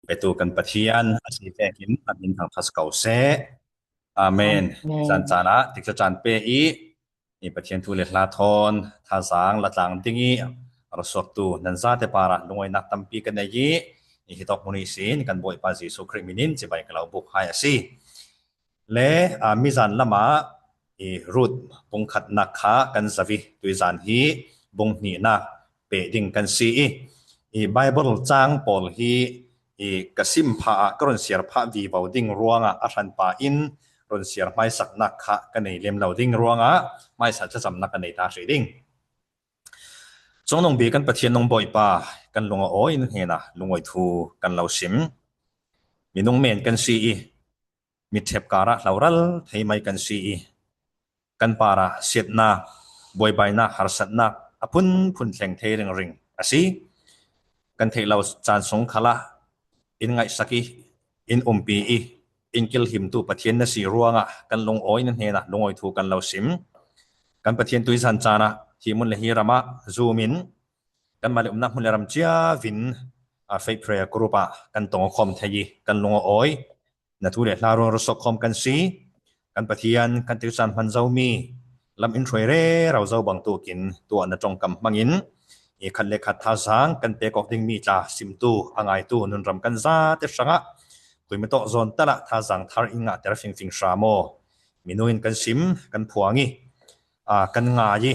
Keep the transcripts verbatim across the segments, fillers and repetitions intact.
Petu kan Pathian a si vekin a min thangtha si ko seh. Amen. Amen. Zan caan ah tiksa caan pe i, i Pathian thu le hla thawn thazang la tlang ding i, a rusuaktu nan zate parah lungawinak tampi kan nei i, i hitawk hmun ihsin kan Bawipa Jesuh Khrih minin cibai ka lo buk hai a si. Le, aa, mizan lamah i Ruth bungkhatnak kha kan zoh i, tuizan hi bung hnihnak peh ding kan si i, i Bible cang pawl hi i ka sim phah ah ka run siar phah vivo ding ruangah a hranpa in run siar hmaisaknak kha ka nei lem lo ding ruangah hmaisa thlacamnak ka nei ta hrih ding. Cungnung bik kan Pathian nung Bawipa, kan lung a awi in hnenah lungawi thu kan lo sim. Minung men kan si i, mitthep karah hloral thei mai kan si i, kan parah siatnak, buaibainak, harsatnak a phunphun thleng thei ringring a si. Kan theih lo caan sung khalah in ngaihsak i, in umpi i, in kilhimtu Pathian na si ruangah kan lung awi in hnenah lungawi thu kan lo sim. Kan Pathian tuizan caan ah hi mun le hi ramah Zoom in kanmah le umnak hmun le ram cia vin, a, Faith Prayer Group ah kan tong khawm thei i kan lung a awi. Na thu le hla ruang rusuak khawm kan si. Kan Pathian kan tiksan hman zomi lam in hruai rero zo bangtukin tuah na ṭongkam hmangin i khat le khat thazang kan pek awk dingmi tla simtu a ngaitu nunram kan zate hrangah kuima tawh zawn talah thazang thar in ngahter fingfing hram aw. Minu in kan sim, kan phuang i, aa, kan ngai i,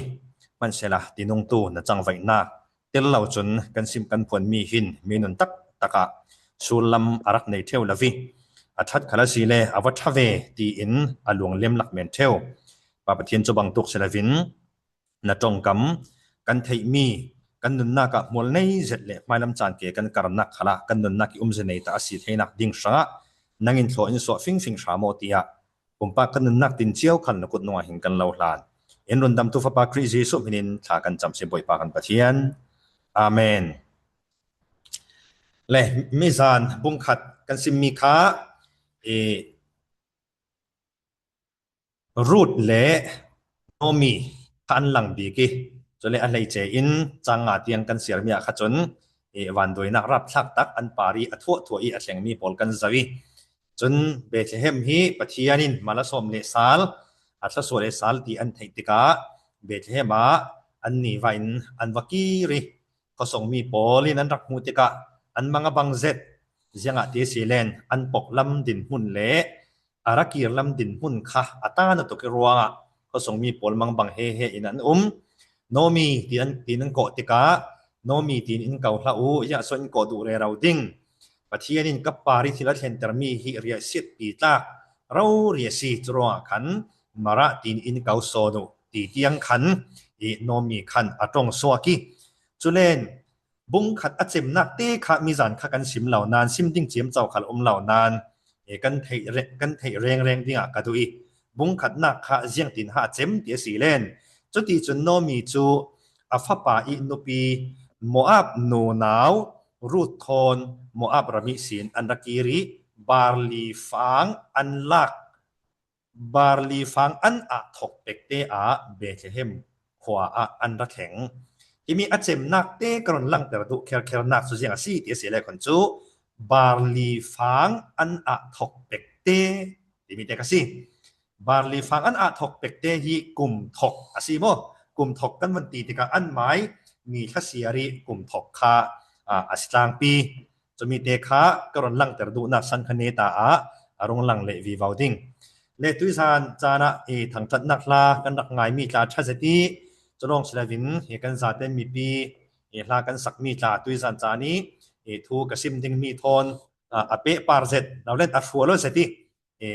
hmansehla tinungtu na cangvaihnak tel lo cun kan sim kan phuanmi hin mi nun taktakah sullam a rak nei ṭheu lo i, a ṭhat khal a si le a va ṭha ve tiin a luang lemlak men ṭheu. Pa Pathian cu bangtuk si loin na ṭongkam kan theihmi, kan nunnak ah hmual nei zet le hmailam caan ke kan karnak khalah kan nunnak i umzia nei ta a si theinak ding hrangah nangin thlaw in suah fingfing hram aw tiah pumpak kan nunnak tin cio khal na kut nungah hin kan lo hlan. In rundamtu Fapa Khrih Jesuh hminin thla kan cam si Bawipa kan Pathian. Amen. Le, mizan bungkhat kan simmi kha i Ruth le Naomi kha an lang bik i, cule a hleice in cang nga tiang kan siarmi ah kha cun i vanduainak rapthlak tak an par i a thuahthuah i a thlengmi pawl kan zoh i, cun Bethlehem hi Pathian in mala sawm le sal, a thlasua le sal ti an theih tikah Bethlehem ah an niva in an va kir i, khuasungmi pawl in an rak hmuh tikah an mang a bang zet. Ziangahtile an pok lam dinhmun le a ra kir lam dinhmun kha a ta natuk i ruangah khuasungmi pawl mang bang he he in an um. Naomi ti an, tiin an kawh tikah, Naomi tiin in ko hlah u, ziah so in kawh duh rero ding. Pathian in ka par i thil a thlentermi hi riahsiatpi tlak rori a si, curuangah khan Mara tiin in ko sawn u, ti tiang khan i Naomi khan a ṭong suak i, culen bungkhat a cemnak te kha mizan kha kan sim lo nain, sim ding ciamco khal um lo nain, e, kan theih re-, kan theih rengreng dingah ka duh i, bungkhatnak kha ziangtin ha a cem ti a si len. Cuticun Naomi cu a fapa i nupi Moab nunau Ruth thawn Moab ram ihsin an ra kir i, barli fang an lak, barli fang an ah thok pekte ah Bethlehem khua ah an ra thleng. Himi a cemnak te ka run langter duh kherkhernak cu ziang a si ti a si le khun cu barli fang an ah thok pekte timi te kha si. Barli fang an ah thok pekte hi kum thok a si maw? Kum thok kan van ti tikah anmai mi thlasiar i kum thok kha, aa, a si tlangpi. Cumi te kha ka run langter duhnak san kha neta ah a rung lang leh vivo ding. Le tuizan caan ah i thangṭhatnak hla kan rak ngaimi tla ṭha zet i, cu lawng si loin i kan zaten mipi i hla kan sakmi tla tuizan caan i, i thu ka sim dingmi thawn, aa, a pehpar zet lo le a hrual aw zet i, i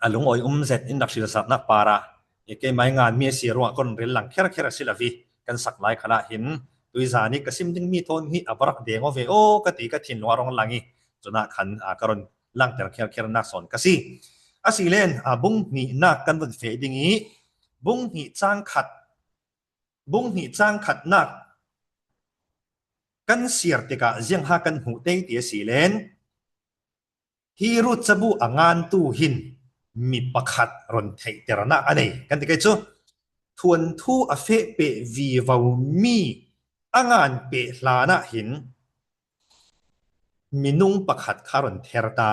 a lungawi um zet in rak hrilsaknak parah i keimah i nganmi a si ruangah ka run rel lang kherkher a si lo i, kan sak lai khalah hin tuizan i ka sim dingmi thawn hi a va rak deng aw ve aw ka ti ka thinlung a rung lang i, cunah khan, aa, ka run langter kherkhernak sawn ka si. A si len, aa, bung hnihnak kan vun feh ding i, bung hnih cang khat, bung hnih cang khatnak kan siar tikah ziangha kan hmuh tei ti a si len, hi Ruth cabu a ngantu hin mi pakhat run theihternak a nei kan ti kei cu, thuanthu a feh peh vivo mi a ngan peh hlan ah hin minung pakhat kha a rawn ther ta.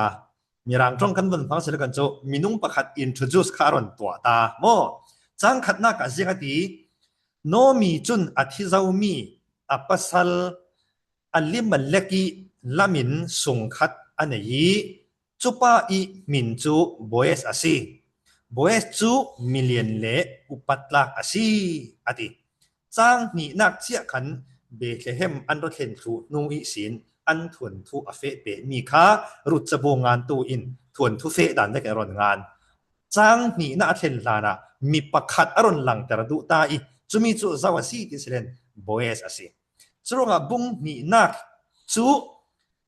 Mirang ṭawng kan vun hmang sila kan chu minung pakhat introduce kha a rawn tuah ta maw? Chang khatna kah ziang a ti, Naomi chun a thi zo mi a pasal Elimelek-i lamin sungkhat a nei i, chupa i hmin chu Boaz a si. Boaz chu milian leh upat tlak a si, a ti. Chang hnihnak chiah khan Bethlehem an rawn thlen thluh hnu ihsin an thuanthu a feh peh mi kha Ruth chabu ngantu in thuanthu feh dan vekin a rawn ngan. Chang hnihna a thlen hlanah mi pakhat a rawn langter duh ta i, chumi chu zo a si ti selen Boaz a si. Churuangah bung hnihnak chu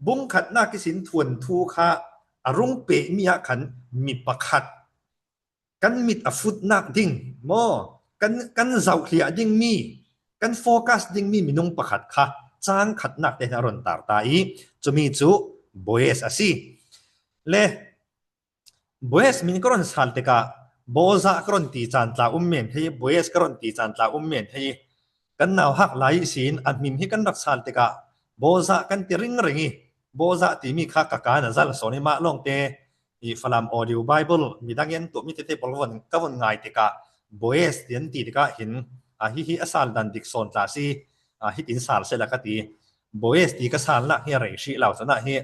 bung khatnak ihsin thuanthu kha a rung peh mi ah khan mi pakhat kan mit a futnak ding maw, kan, kan zauhliah ding mi, kan focus ding mi minung pakhat kha chang khatnak te hian a rawn tar ta i, chumi chu Boaz a si. Le, Boaz min ka rawn sal tikah Boza ka rawn ti chan tla um men thei, Boaz ka rawn ti chan tla um men thei. Kan nauhak lai ihsin a hmin hi kan rak sal tikah Boza kan ti ring ring i, Boza timi kha ka kan a zal sawn i, mah lawngte i Falam Audio Bible midang en tuah mi tete pawl ka vun, ka vun ngai tikah Boaz ti an ti tikah hin, a, hi hi a sal dan dik sawn tla si, a, hitin sal sela ka ti. Boaz ti ka salnak hi a rei hrih lo chana hi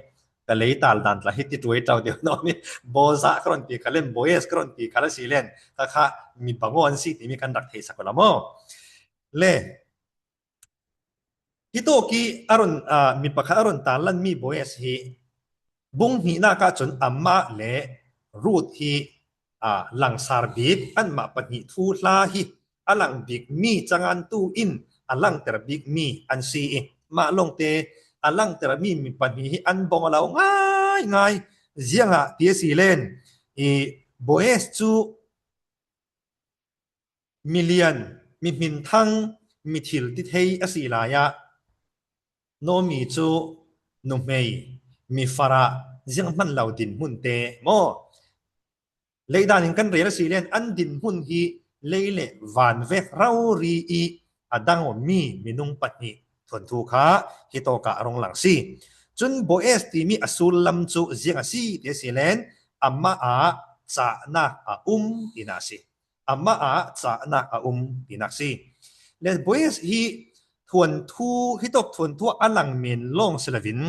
ka lei tal dan tla hi ti tuai tau deuh naw mi. Boza ka rawn ti kha len, Boaz ka rawn ti kha la si len, kha kha mi bangaw an si timi kan rak theihsak ula maw? Le, hi tawk i a rawn, a, mi pakhat a rawn tarlan mi Boaz hi bung hnihnak ah chun amah leh Ruth hi, a, langsar bik anmah pahnih thu hla hi a lang bik mi changantu in a langter bik mi an si i, mah lawngte a langter mi mi pahnih hi an bawng a lo ngai ngai. Ziangah ti a si len i, Boaz chu milian, mi hminthang, mi thil ti thei a si lai a, Naomi chu nuhmei, mi farah ziang hman lo dinhmun te maw? Lei danin kan rel a si len an dinhmun hi lei leh van vek rau ri i a dang awm mi minung pahnih thuanthu kha hi tawkah a rawn lang si. Chun Boaz timi a sul lam chu ziang a si ti a si len, amah ah chahnak a um tina a si. Amah ah chahnak a um tina a si. Le Boaz hi thuanthu, hi tawk thuanthu a lang men lawng si lovin,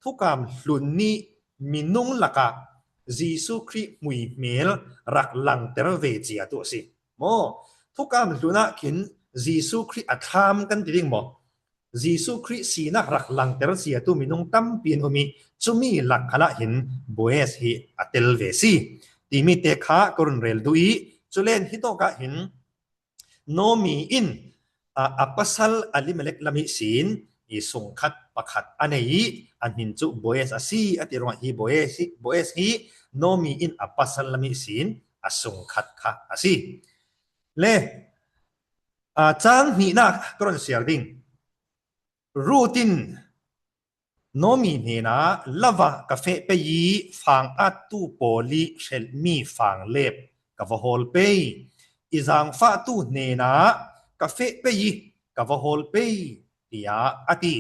thukam hlun ni minung lakah Jesu Khrih hmui hmel rak langter ve chiatu a si. Maw? Thukam hlunah khin Jesu Khrih a thlam kan ti ding maw? Jesu Khrih sinak rak langter chiatu minung tampi an um i, chumi lak khalah hin Boaz hi a tel ve si. Timi te kha ka rawn rel duh i, chulen hi tawkah hin Naomi in, a, a pasal Elimelek lam ihsin i sungkhat pakhat a nei i, a hmin chu Boaz a si a ti ruangah hi Boaz hi, Boaz hi Naomi in a pasal lam ihsin a sungkhat kha a si. Le, a, chang hnihna ka rawn siar ding. Ruth in Naomi hnena, "Lova ka feh pei i fang attu pawl i hrelh mi fang lep ka va hawl pei. I zangfahtu hnena ka feh pei i ka va hawl pei," tia a ti.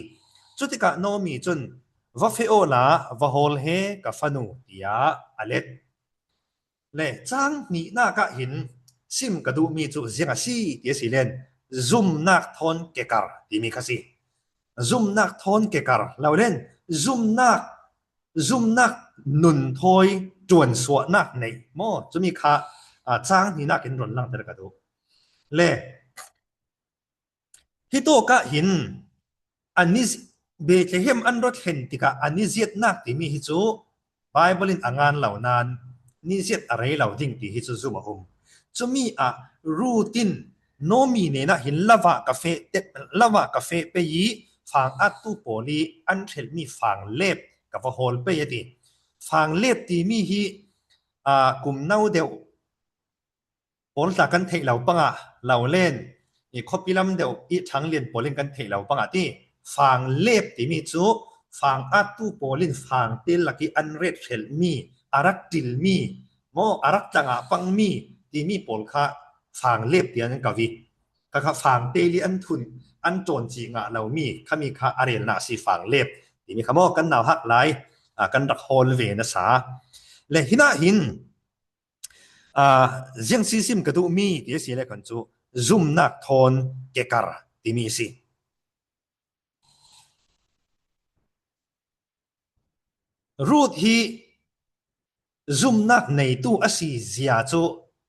Chutikah Naomi chun, "Va feh awla va hawl he ka fanu," tia a let. Le, chang hnihnak ah hin sim ka duh mi chu ziang a si ti a si len, zumnak thawn kekar timi kha si. Zumnak thawn kekar lo len, zumnak, zumnak nun thawi ṭuansuahnak neih maw? Chumi kha, a, chang hnihnak in rawn langter ka duh. Le, hi tawkah hin a ni, Bethlehem an rawn thlen tikah a ni ziatnak timi hi chu Bible in a ngan lo nan, ni ziat a rei lo ding ti hi chu zum a um. Chumi ah Ruth in Naomi hnenah hin, "Lova ka feh te, lova ka feh pei i fang attu pawl i an hrelh mi fang lep ka va hawl pei," a ti. Fang lep timi hi, a, kum no deuh pawl tla kan theih lo panga lo len, i khawpi lam deuh i ṭhang lian pawl in kan theih lo panga ti. Fang lep timi chu fang attu pawl in fang te lak i an ret hrelh mi, a rak ṭil mi maw, a rak tlangah pang mi timi pawl kha fang lep tia an ko i. Kha kha fang te li an thun, an ṭawn chih ngah lo mi khami kha a relna a si fang lep. timi kha maw kan nauhak lai, a, kan rak hawl ve nasa. Le hinah hin, a, ziang sisim ka duhmi ti a si le khan cu zumnak thawn kekar timi a si. Ruth hi zumnak neitu a si zia cu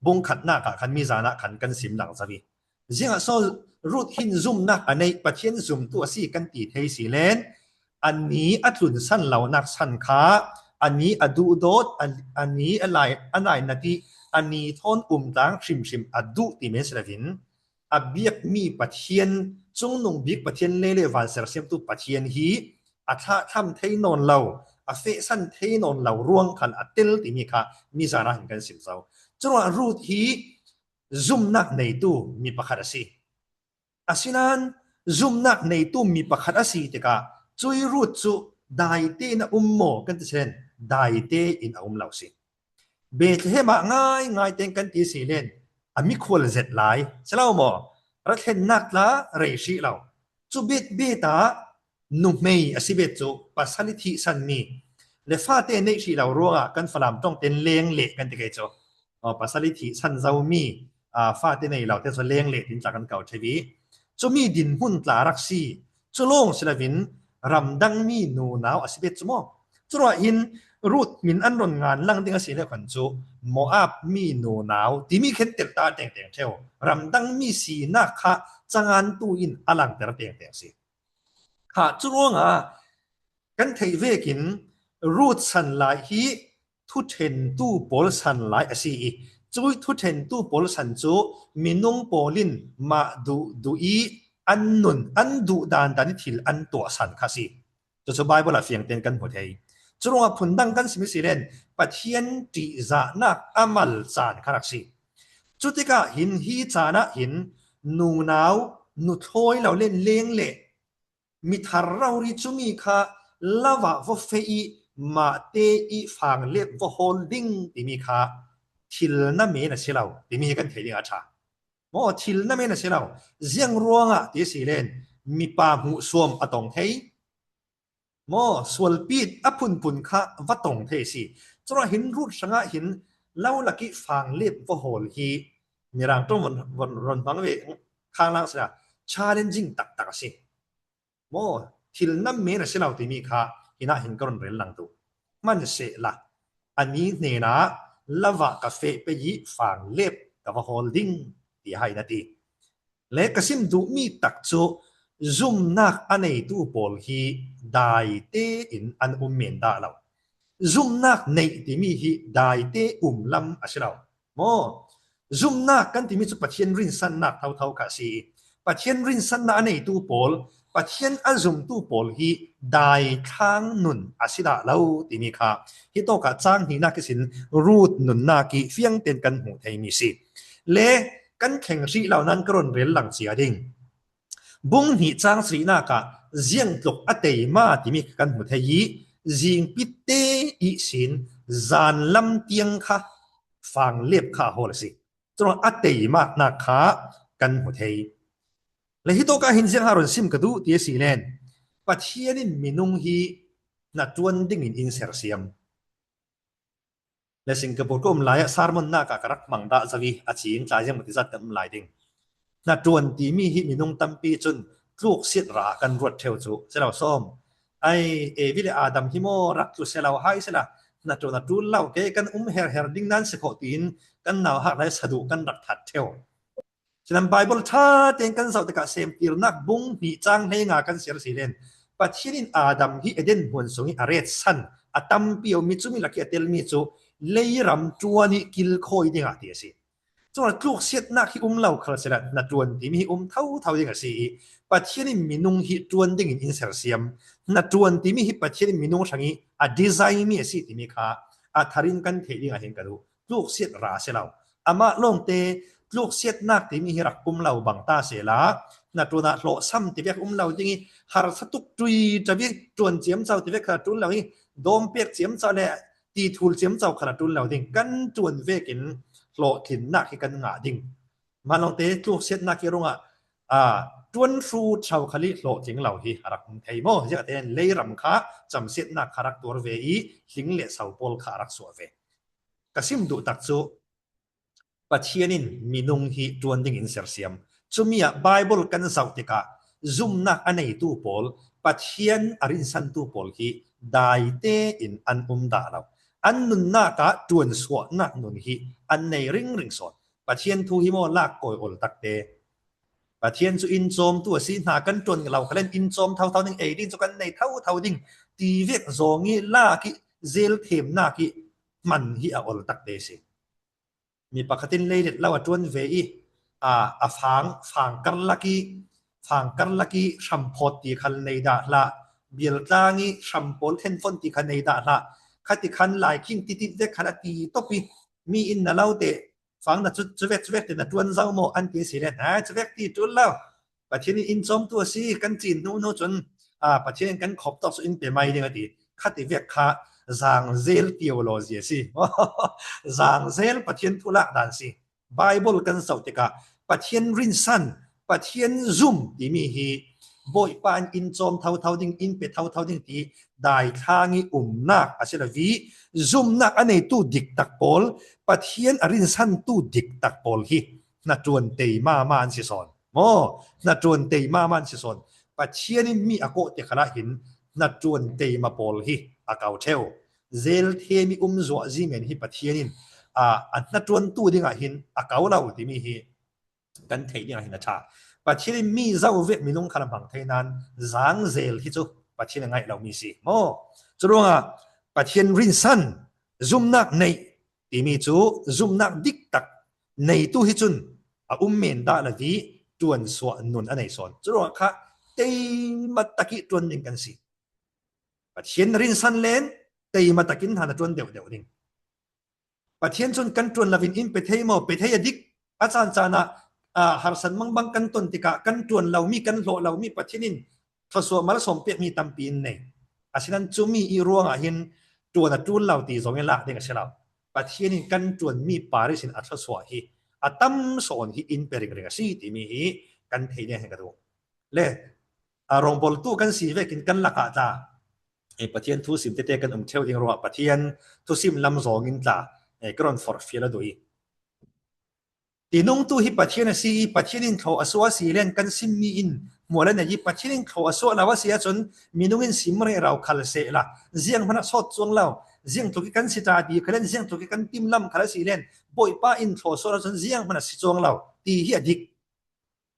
bungkhatnak ah khan mizan ah khan kan sim dang zawi. Ziangah so Ruth hin zumnak a neih Pathian zumtu a si kan ti thei si len, a ni a tlunsan lonak san kha, a ni a duhdawt, a, a ni a lai, a nai na ti, a ni thawn umtlang hrimhrim a duh ti men si loin, a biakmi Pathian, cungnung bik Pathian le le van sersiamtu Pathian hi a thlahthlam thei nawn lo, a fehsan thei nawn lo ruang khal a tel timi kha mizan ah hin kan sim zo. Curuah Ruth hi zumnak neitu mi pakhat a si. Asinain zumnak neitu mi pakhat a si tikah cui Ruth cu daite in a um maw kan ti si len, daite in a um lo si. Bethlehem ah ngaingai teng kan ti si len, a mikhual zet lai si lo maw? Rathlennak tla rei hrih lo. Cu bet bet ah nuhmei a si bet cu pasal i thihsanmi le fate neih hrih lo ruangah kan Falam ṭawng ten lengleh kan ti kei cu. Aw, pasal i thihsan zomi, aa, fate nei lo te cu lengleh tin tla kan ko ṭheu i, cumi dinhmun tla rak si. Cu lawng si loin ramdangmi nunau a si bet cu maw? Curuah hin Ruth min an ron ngan lang ding a si le khan cu Moab mi nunau timi khen telh ta tengteng ṭheu. Ramdangmi sinak kha cangantu in a langter tengteng si. Kha cu ruangah kan theih vekin Ruth san lai hi thuṭhentu pawl san lai a si i, cui thuṭhentu pawl san cu minung pawl in mah duh duh i an nun, an duh dan dan i thil an tuah san kha si. Cucu Baibal ah fiang tein kan hmu thei. Curuangah phundang kan sim i si len Pathian ṭihzahnak a mal caan kha rak si. Cutikah hin hi caan ah hin nunau, nuthlawi lo len lengleh mithar rori cumi kha lovah va feh i mahte i fanglep va hawl ding timi kha thil na men a si lo timi hi kan thei ding a ṭha. Maw thil na men a si lo. Ziang ruangah ti si len mipa hmuhsuam a tong thei. Maw sualpit a phunphun kha va tong thei si. Curuah hin Ruth hrangah hin lo lak i fanglep va hawl hi Mirang ṭawng von, von, von hmang ve khang lang si la challenging taktak a si. Maw thil na men a si lo timi kha hinah hin ka run rel lang tu. Hmansehla a ni hnenah lovah ka feh pei i fanglep ka va hawl ding ti hai na ti. Le ka sim duhmi tak cu zumnak a neitu pawl hi daite in an um men dah lo. Zumnak neih timi hi daite um lam a si lo. Maw zumnak kan timi cu Pathian rinsannak thotho kha a si. Pathian rinsannak a neitu pawl, Pathian a zumtu pawl hi daithlang nun a si dah lo timi kha hi tawkah cang hnihnak ihsin Ruth nunnak i fiang tein kan hmuh theimi si. Le kan thleng hrih lo nan ka run rel lang cia ding. Bung hnih cang sarihnak ah ziangtluk a teima timi kan hmu thei i, zingpit te ihsin zanlam tiang kha fanglep kha a hawl a si. Curuangah a teimaknak kha kan hmu thei. Le hi tawkah hin ziang ha run sim ka duh ti a si len, Pathian in minung hi hnaṭuan dingin in sersiam. Le Singapore ka um lai ah sermon nak ah ka rak hmang dah zawi a cing tlai ziang mati zat kan um lai ding. Hnaṭuan timi hi minung tampi cun tluksiat ra kan ruat ṭheu cu si lo sawm. Ai, Evi le Adam hi maw rak tlu si lo hai sila, hnaṭuan a ṭul lo, kei kan um herher ding nan si khawh tiin kan nauhak lai saduh kan rak that ṭheu. Sinan Baibal ṭha tein kan zoh tikah Semtirnak bung hnih cang hleinga kan siar si len Pathian in Adam hi Eden hmun sung i a retsan a tampi a um i cumi lak i a telmi cu leiram ṭuan i kilkhawi dingah ti a si. Cun tluksiatnak hi um lo khal sila hnaṭuan timi hi um thotho ding a si i Pathian in minung hi ṭuan dingin in sersiam. Hnaṭuan timi hi Pathian in minung hrang i a design mi a si timi kha a tharin kan theih ding ah hin ka duh. Tluksiat ra si lo. Amah lawngte tluksiatnak timi hi rak um lo bang ta sehla, hnaṭuan ah hlawhsam tivek um lo ding i harsa tuk ṭui ṭavi ṭuan ciamco tivek kha ṭul lo i dawmpek ciamco le tithul ciamco kha ṭul lo ding. Kan ṭuan vekin hlawhtlinnak hi kan ngah ding. Mah lawngte tluksiatnak hi rungah, aa, ṭuan hrut ṭhau khal i hlawhtling lo hi a rak um thei maw? Ziak a ten leiram kha chamsiatnak kha rak tuar ve i hling le sau pawl kha a rak suah ve. Ka sim duh tak cu Pathian in minung hi ṭuan ding in sersiam. Cumi ah Baibal kan zoh tikah zumnak a neitu pawl, Pathian a rinsantu pawl hi dai tein an um dah lo. An nunnak ah ṭuansuahnak nun hi an nei ringring sawn. Pathian thu hi maw lak kawi ol takte. Pathian cu in cawmtu a si, hna kan ṭuan lo khal in in cawm thotho ding, ei ding cu kan nei thotho ding ti vek zawng i lak i zel themnak i hman hi a ol takte si. Mi pakhat in leilet lo a ṭuan ve i, a, a fang, fang karlak i, fang karlak i hramphawt ti khal nei dah hlah, bialtlang i hram pawl thenfon ti kha nei dah hlah, khati khan laikhing titit vek khal a ti top i, mi in na lo te, fang na cu, cuvek, cuvek te na ṭuan zo maw an ti si len, ha, cuvek ti ṭul lo. Pathian in in cawmtu a si, kan cin hnu hnu cun, a, Pathian in kan khop tawk cu in pe mai ding a ti. Khati vek kha zangzel theology a si. Zangzel Pathian thu lak dan si. Baibal kan zoh tikah Pathian rinsan, Pathian zum timi hi Bawipa in in cawm thotho ding, in pe thotho ding ti daithlang i umnak a si lo i, zumnak a neitu diktak pawl, Pathian a rinsantu diktak pawl hi hnaṭuan tei mama an si sawn. Maw, hnaṭuan tei mama an si sawn. Pathian in mi a kawh te khalah hin hnaṭuan tei ma pawl hi a kau ṭheu. Zel them i um zuah zi men hi Pathian in, a, a hnaṭuantu dingah hin a kau lo timi hi kan theih dingah hin a ṭha. Pathian in mi zo vek minung khal a hmang thei nain zangzel hi cu Pathian a ngaih lo mi si. Maw, cu ruangah Pathian rinsan, zumnak neih timi cu zumnak diktak neitu hi cun a um men dah lo i ṭuansuah nun a nei sawn. Cu ruangah kha teima tak i ṭuan ding kan si. Pathian rinsan len teima takin hna na ṭuan deuh deuh ding. Pathian cun kan ṭuan lo in in pe thei maw? Pe thei a dik. A caan caan ah, aa, harsan mangbang kan ton tikah kan ṭuan lo mi, kan hlawh lo mi Pathian in thluasuah malsawm pek mi tampi in nei. Asinain cumi i ruangah hin ṭuan a ṭul lo ti zong in lak ding a si lo. Pathian in kan ṭuan mi par ihsin a thluasuah hi a tam sawn hi in pe ringring a si timi hi kan thei ding hi ka duh. Le, a, rawngbawltu kan si vekin kan lakah tla, e, Pathian thusim tete kan um ṭheu ding ruangah Pathian thusim lam zawng in tla, e, ka rawn forhfial a duh i. Tinungtu hi Pathian a si i, Pathian in thlaw a suah a si len kan simmi in hmual a nei i, Pathian in thlaw a suah lo a si ahcun minung in sim rero khal sehla, zianghman a sawt cuang lo, ziangtluk i kan si ṭa ti khal len, ziangtluk i kan timlam khal a si len, Bawipa in thlaw suah lo cun zianghman a si cuang lo ti hi a dik.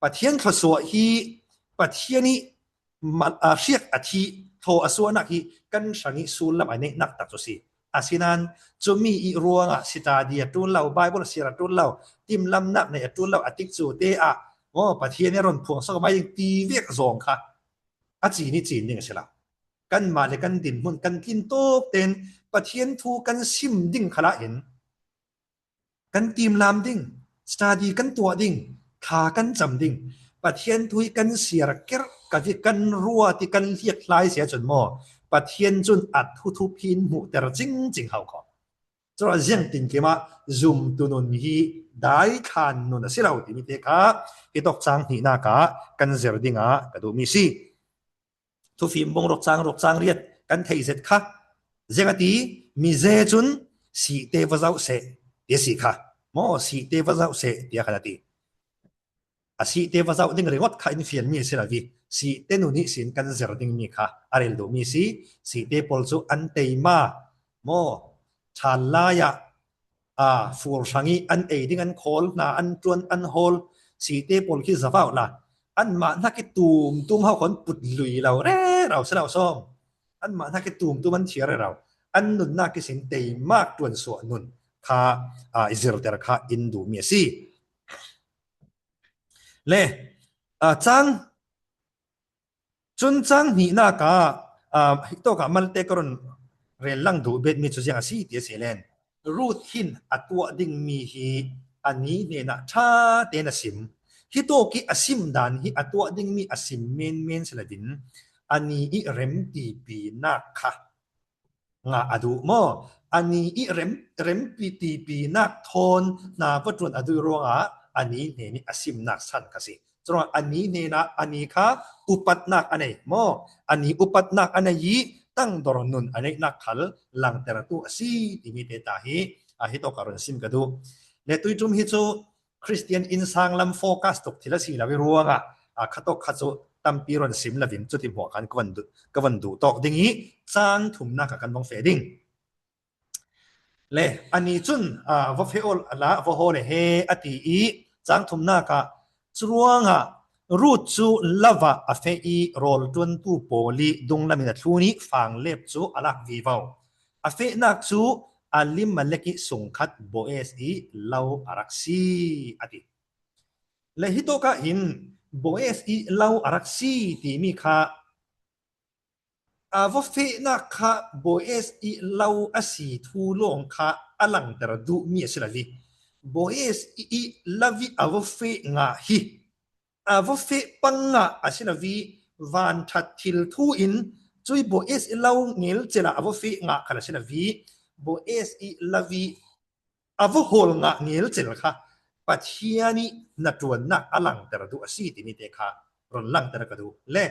Pathian thluasuah hi Pathian i mal, a, hriak a thih thlaw a suahnak hi kan hrang i sullam a neihnak tak cu si. Asinain cumi i ruangah sitadi a ṭul lo, Baibal siar a ṭul lo, timlamnak neih a ṭul lo a tikcu te ah maw Pathian i rawn phuang sak mai ding ti vek zawng kha a cin i cin ding a si lo. Kanmah le kan dinhmun kan tlin tuk tein Pathian thu kan sim ding khalah hin kan timlam ding, study kan tuah ding, thla kan cam ding, Pathian thu hi kan siar kerh ka vi kan ruat i kan hliak hlai si ahcun maw Pathian cun a thuthup hi in hmuhter cingcing hau khawh. Curuah ziangtinkim ah zumtu nun hi dai thlan nun a si lo timi te kha hi tawk cang hnihnak ah kan zir dingah ka duhmi si. Thufim bung ruk cang ruk cang riat kan theih zet kha. Ziang a ti, mize cun sihte va zoh seh, tiah si kha. Maw sihte va zoh seh, tiah khan a ti. A sihte va zoh ding ringawt kha in fianmi a si lo i, sihte nun ihsin kan zir dingmi kha a rel duhmi si. Sihte pawl cu an teima, maw ṭhan lai ah aa, fur hrang i an ei ding an khawl hna, an ṭuan, an hawl, sihte pawl khi zavau la. Anmah hnak i tumtum hau khawn put lui lo rero si lo sawm. Anmah hnak i tumtum an thiar rero. An nunnak ihsin teimak ṭuansuah nun kha, aa, i zirter kha in duhmi a si. Le, aa, cang Cun cang hnihnak ah, aa, hi tawk ah malte ka run rel lang duh bet mi cu ziang a si ti a si len. Ruth hin a tuah ding mi hi a ni hnenah ṭha tein a sim. Hi tawk i a sim dan hi a tuah ding mi a sim menmen si lo in a ni i remtipi nak kha ngah a duh maw? A ni i rem, rempi tipi nak thawn hna va ṭuan a duh ruangah a ni hnen i a simnak san kha si. Churuangah a ni hnenah a ni kha upatnak a nei maw? A ni upatnak a nei i tangdor nun a neihnak khal langtertu a si timi te ta hi a hi tawkah run sim ka duh. Le tuiṭum hi cu Khristian innsang lam focus tuk thil a si lo i ruangah a khatawk kha cu tampi run sim lovin cuti hmuah khan ka van duh, ka van duh tawk ding i cang thumnak ah kan vong feh ding. Le a ni cun a va feh awla va haw le he a ti i cang thumnak ah curuangah Rut cu lo ah a feh i rawl ṭuantu pawl i dunglam in a thlun i fanglep cu a lak vivo. A fehnak cu Elimelek i sungkhat Boaz i lo a rak si a ti. Le hitawk ah hin Boaz i lo a rak si timi kha a va fehnak kha Boaz i lo a si thu lawng kha a langter duhmi a si lo i Boaz i lo i a va feh ngah hi a va feh pang ngah a si lo i vanṭhat thil thu in cui Boaz i lo ngelcel ah a va feh ngah khal a si lo i Boaz i lo i a va hawl ngah ngelcel kha Pathian i hnaṭuannak a langter duh a si timi te kha run langter ka duh le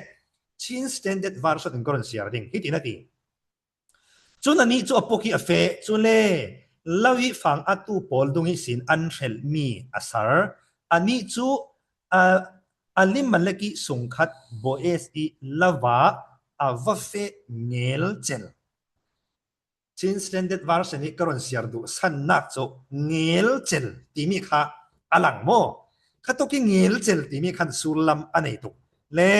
Chin Standard Version in ka run siar ding hitin a ti. Cun anih cu a puk i a feh, cule lo i fang atu pawl dung ihsin an hrelhmi a sar. Anih cu a, Elimelek i sungkhat Boaz i lo ah a va feh ngelcel. Chin Standard Version i ka run siar duh sannak cu ngelcel timi kha a lang maw? Khatuk i ngelcel timi khan sullam a nei tuk. Le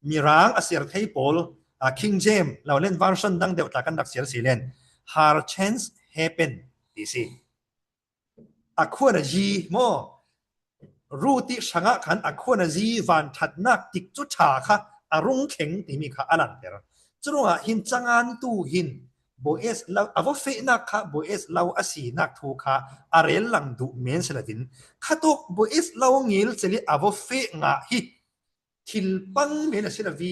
Mirang a siar thei pawl, a, King James lo len version dang deuh tla kan rak siar si len, "Her chance happen," ti si. A khuan a zi maw? Rut i hrangah khan a khuan a zi vanṭhatnak tikcu ṭha kha a rung thleng timi kha a lanter. Curuangah hin cangantu hin Boaz lo, a va fehnak kha Boaz lo a sinak thu kha a rel lang duh men si loin, khatuk Boaz lo ngelcel i a va feh ngah hi thil pang men a si lo i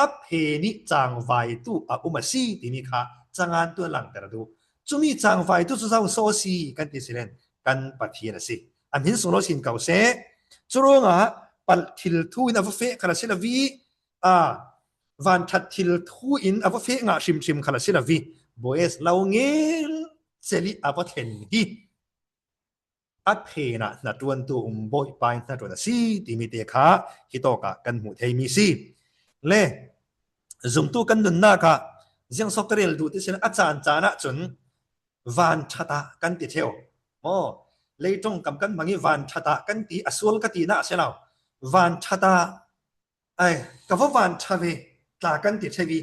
a phen i cangvaitu a um a si timi kha cangantu a langter duh. Cumi cangvaitu cu zo so a si kan ti si len kan Pathian a si. A hmin sung lo sin ko seh. Curuangah palh thil thu in a va feh khal a si lo i, a, vanṭhat thil thu in a va feh ngah hrimhrim khal a si lo i, Boaz lo ngelcel i a va thlen hi a phen ah hnaṭuantu um Bawipa in hnaṭuan a si timi te kha hitawk ah kan hmuh theimi si. Le zumtu kan nunnak ah ziang so ka rel duh ti si lo, a caan caan ah cun vanṭhat ah kan ti ṭheu. Aw, leiṭong kam kan hmang i vanṭhat ah kan ti, a sual ka tinak a si lo. Vanṭhat ah, ai, ka va vanṭha ve tla kan ti ṭheu i,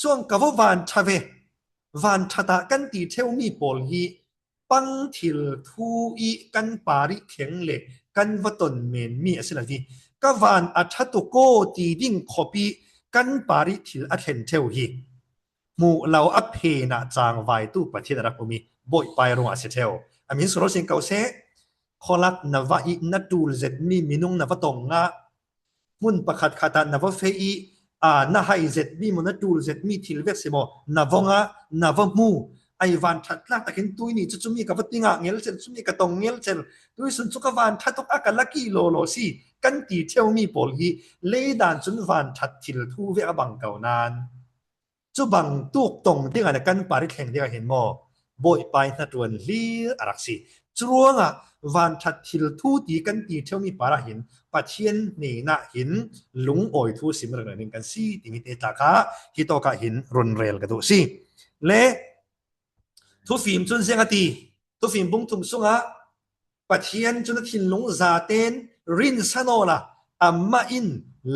cuang ka va vanṭha ve, vanṭhat ah kan ti ṭheumi pawl hi pang thil thu i kan par i thleng le kan va ton menmi a si lo i, ka van a ṭha tuk aw ti ding khop i kan par i thil a thlen ṭheu hi hmuh lo a phen ah cangvaitu Pathian a rak um i Bawipa i rung ah a si ṭheu. A hmin sung lo sin ko seh. Khawlak na va i na ṭul zetmi minung na va tong ngah, hmun pakhat khat ah na va feh i, aa, na hai zetmi maw, na ṭul zetmi thil vek si maw, na vong a, na va hmu. Ai, vanṭhat tlak takin tuini cu cumi ka va ti ngah ngelcel, cumi ka tong ngelcel, tuisun cu ka vanṭhat tuk a ka lak i lawlaw si kan ti ṭheumi pawl hi leidan cun vanṭhat thil thu vek a bang ko nain cu bang tuk tong dingah le kan par i thleng dingah hin maw, Bawipa i hnaṭuan hlir a rak si. Curuangah vanṭhat thil thu ti kan ti ṭheumi par ah hin Pathian hnenah hin lungawi thu sim ringring kan si timi te tla kha hitawk ah hin run rel ka duh si. Le thufim cun ziang a ti, thufim bung thum sungah Pathian cu na thinlung zaten rinsan awla amah in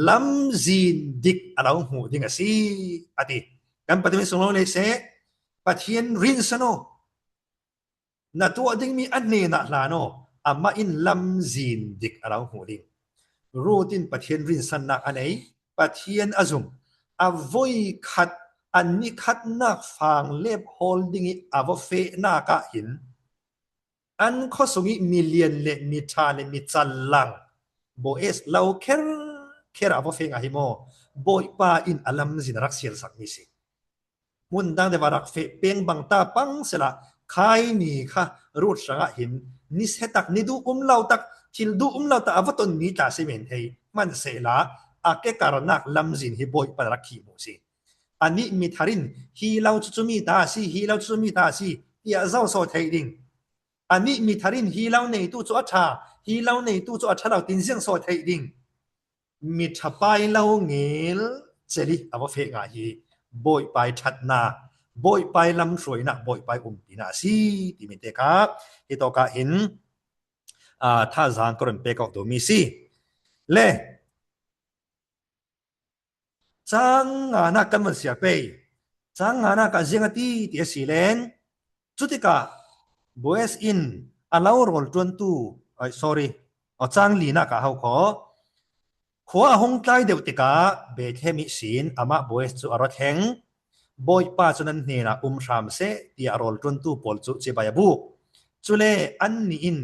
lamzin dik a lo hmuh ding a si, a ti. Kan Pathian sung lo nei seh, Pathian rinsan aw, na tuah dingmi a hnenah hlan aw, amah in lamzin dik a lo hmuh ding. Rut in Pathian rinsannak a nei, Pathian a zum, a voi khat, a ni khatnak fanglep hawl ding i a va fehnak ah hin, an khuasung i milian le miṭha le micallang Boaz lo kher kher a va feh ngah hi maw, Bawipa in a lamzin a rak sialsakmi si. Hmun dang deuh ah rak feh peng bang ta pang sehla, khai ni kha Rut hrangah hin ni se tak, ni duh um lo tak, Thil duh um lo ta a va ton mi tla si men thei, hmansehla a ke karnak lamzin hi Bawipa in a rak khih mu si. A nih mi thar in hi lo cu cumi ta a si, hi lo cu cumi ta a si, tiah zo saw theih ding. A nih mi thar in hi lo neitu cu a ṭha, hi lo neitu cu a ṭha lo tin ziang saw theih ding. Mi ṭhapai lo ngel celi a va feh ngah hi Bawipa i ṭhatnak, Bawipa i lamhruainak, Bawipa i umpinak a si timi te kha hi tawkah hin, aa, thazaang ka run pek awk duhmi si. Le cang nganak kan van siar pei. Cang nganak ah ziang a ti ti a si len, cutikah Boaz in a lo rawl ṭuantu, ai, sorry, aw, cang linak ah hau khaw. Khua a hung tlai deuh tikah Bethlehem ihsin amah Boaz cu a ra thleng. Bawipa cu nan hnenah um hram seh, tiah rawl ṭuantu pawl cu cibai a buk. Cule annih in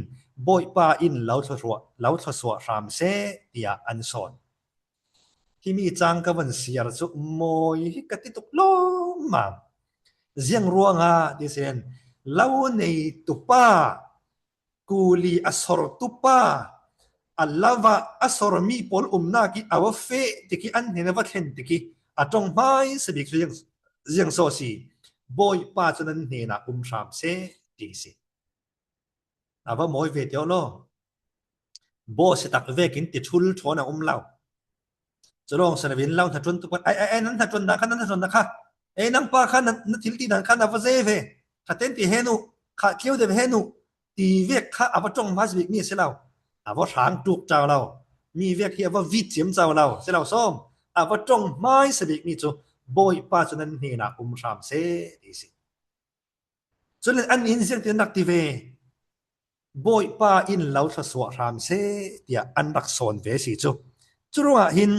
Bawipa in lo thluasuah, lo thluasuah hram seh, tiah an sawn. Himi cang ka van siar cu mawi hi ka ti tuk lawmmam. Ziang ruangah ti sen, lo neitu pa, kuli a sortu pa, a lava a sormi pawl umnak i a va feh tik i an hnen a va thlen tik i a ṭong hmaisa bik cu ziang, ziang saw si. Bawipa cu nan hnenah um hram seh ti si. A va mawi ve tio law. Baw si tak vekin ti ṭhul ṭhawn a um lo. Cu lawng si loin lo hnaṭuantu pawl, ai, ai, ai, nan hnaṭuan dan kha, nan hnaṭuan dan kha. Ei, nang pa kha na, na thil ti dan kha na va zei ve. Kha ten ti hen uh, kha tlio deuh hen uh. Ti vek kha a va ṭong hmaisa bik mi a si lo. A va hrang ṭuk ṭau lo. Mi vek hi a va vit ciamco lo. Si lo sawm. A va ṭong hmaisa bik mi cu Bawipa cu nan hnenah um hram seh ti si. Cun an in ziangtin rak ti ve. Bawipa in lo thluasuah hram seh, tiah an rak sawn ve si cu. Curuangah hin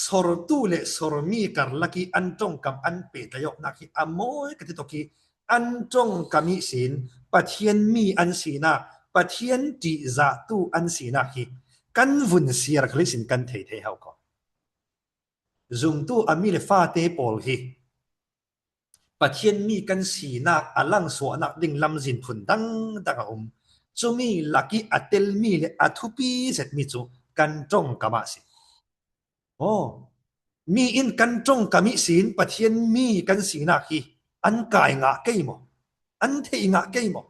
sortu le sormi karlak i an ṭongkam an pehtlai awknak hi a mawi ka ti tuk i, an ṭongkam ihsin Pathian mi an sinak, Pathian ṭihzahtu an sinak hi kan vun siar khal ihsin kan thei thei hau ko. Zumtu a mi le fate pawl hi Pathian mi kan sinak a langsuahnak ding lamzin phun dangdang a um. Cumi lak i a telmi le a thupi zetmi cu kan ṭongkam ah si. Aw, mi in kan ṭongkam ihsin Pathian mi kan sinak hi an kai ngah kei maw? An theih ngah kei maw?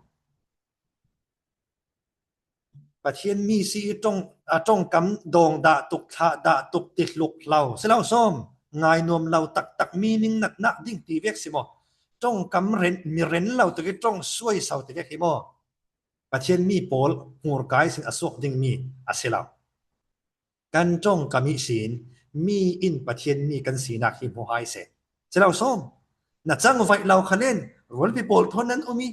Pathian mi si i ṭong, a ṭongkam dawng dah tuk, thlah dah tuk ti hluk hlo. Si lo sawm, ngai nuam lo taktak mi ning natnak ding ti vek si maw? Ṭongkam ren, mi ren lo tuk i ṭong suai so ti vek hi maw? Pathian mi pawl hmurka ihsin a suak dingmi a si lo. Kan ṭongkam ihsin mi in Pathian mi kan sinak hi hmu hai seh. Si lo sawm, na cangvaih lo kha len rualpi pawl thawn nan um i,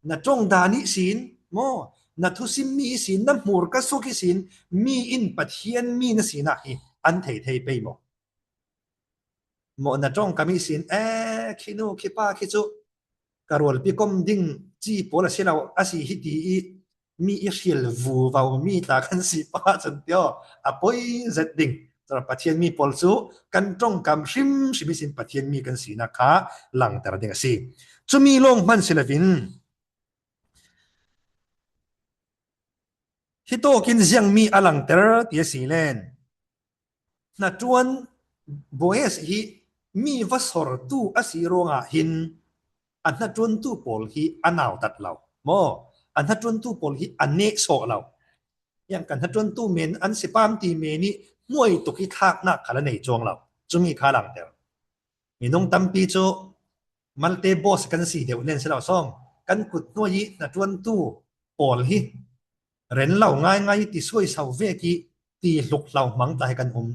na ṭong dan ihsin maw, na thusimmi ihsin, na hmurka suak ihsin mi in Pathian mi na sinak hi an thei thei pei maw? Maw na ṭongkam ihsin, e, khi nu, khi pa, khi cu ka rualpi kom ding ci pawl a si lo, a si hi ti i mi i hrial vuvau mi tla kan si pah cun tio, a poi zet ding. Cun Pathian mi pawl cu kan ṭongkam hrimhrim ihsin Pathian mi kan sinak kha langter ding a si. Cumi lawng hman si loin, hi tawkin ziangmi a langter ti a si len, hnaṭuan Boaz hi mi va sortu a si ruangah hin a hnaṭuantu pawl hi a nautat lo maw? A hnaṭuantu pawl hi a nehsawh lo. Yang kan hnaṭuantu men an si pam ti men i hmuai tuk i thlaknak khal a nei cuang lo. Cumi kha langter. Minung tampi cu malte boss kan si deuh len si lo sawm, kan kut hnuai i hnaṭuantu pawl hi ren lo ngaingai i ti suai so vek i ti hluk hlo hmang tla hi kan um.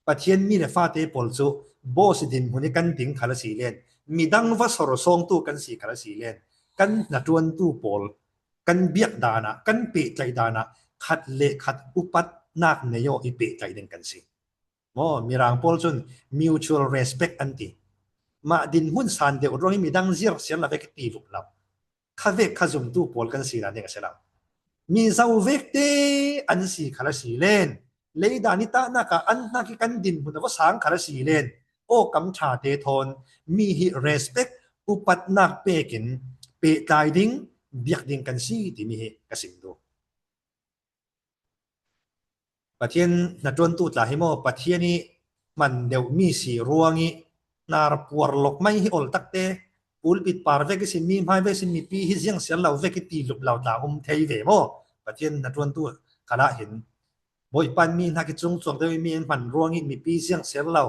Pathian mi le fate pawl cu boss dinhmun i kan ding khal a si len, midang va sor sawngtu kan si khal a si len, kan hnaṭuantu pawl kan biak dan ah, kan pehtlaih dan ah khat le khat upatnak nei aw i pehtlaih ding kan si. Maw, Mirang pawl cun mutual respect an ti. Mah dinhmun san deuh ruang i midang zir siar lo vek i ti vuk lo. Kha vek kha zumtu pawl kan si dan ding a si lo. Mi zo vek te an si khal a si len, leidan i tahnak ah an hnak i kan dinhmun a va sang khal a si len, aw kam ṭha te thawn mi hi respect, upatnak pek in pehtlai ding, biak ding kan si timi hi ka sim duh. Pathian hnaṭuantu tla hi maw, Pathian i hman deuh mi si ruang i hnar puar lawk mai hi awl takte, pulpit par vek i sin, mi hmai vek i sin, mipi hi ziang siar lo vek i ti lup lo tla um thei ve maw? Pathian hnaṭuantu khalah hin Bawipa in mi hnak i cung chuak deuh i mi an hman ruang i mipi ziang siar lo,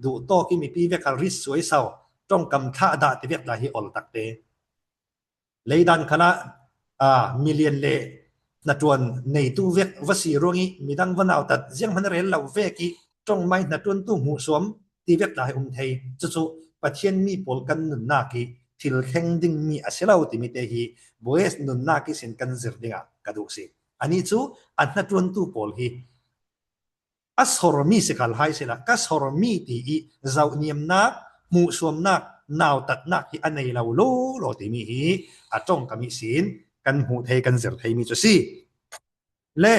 duh tawk i mipi vek khal rit suai sau, ṭawngkam thlah dah ti vek tla hi awl takte. Leidan khalah, a, milian le hnaṭuan neitu vek va si ruang i midang va nautat ziang hman rel lo vek i ṭawng mai hnaṭuantu hmuhsuam ti vek tla hi um thei. Cucu Pathian mi pawl kan nunnak i thil thleng ding mi a si lo timi te hi Boaz nunnak i sin kan zir dingah ka duh si. Ani cu a hnaṭuantu pawl hi a sawr mi si khal hai sila, ka sawr mi ti i zohniamnak, hmuhsuamnak, nautatnak hi a nei lo lawlaw timi hi a ṭawngkam ihsin kan hmuh thei, kan zir thei mi cu si. Le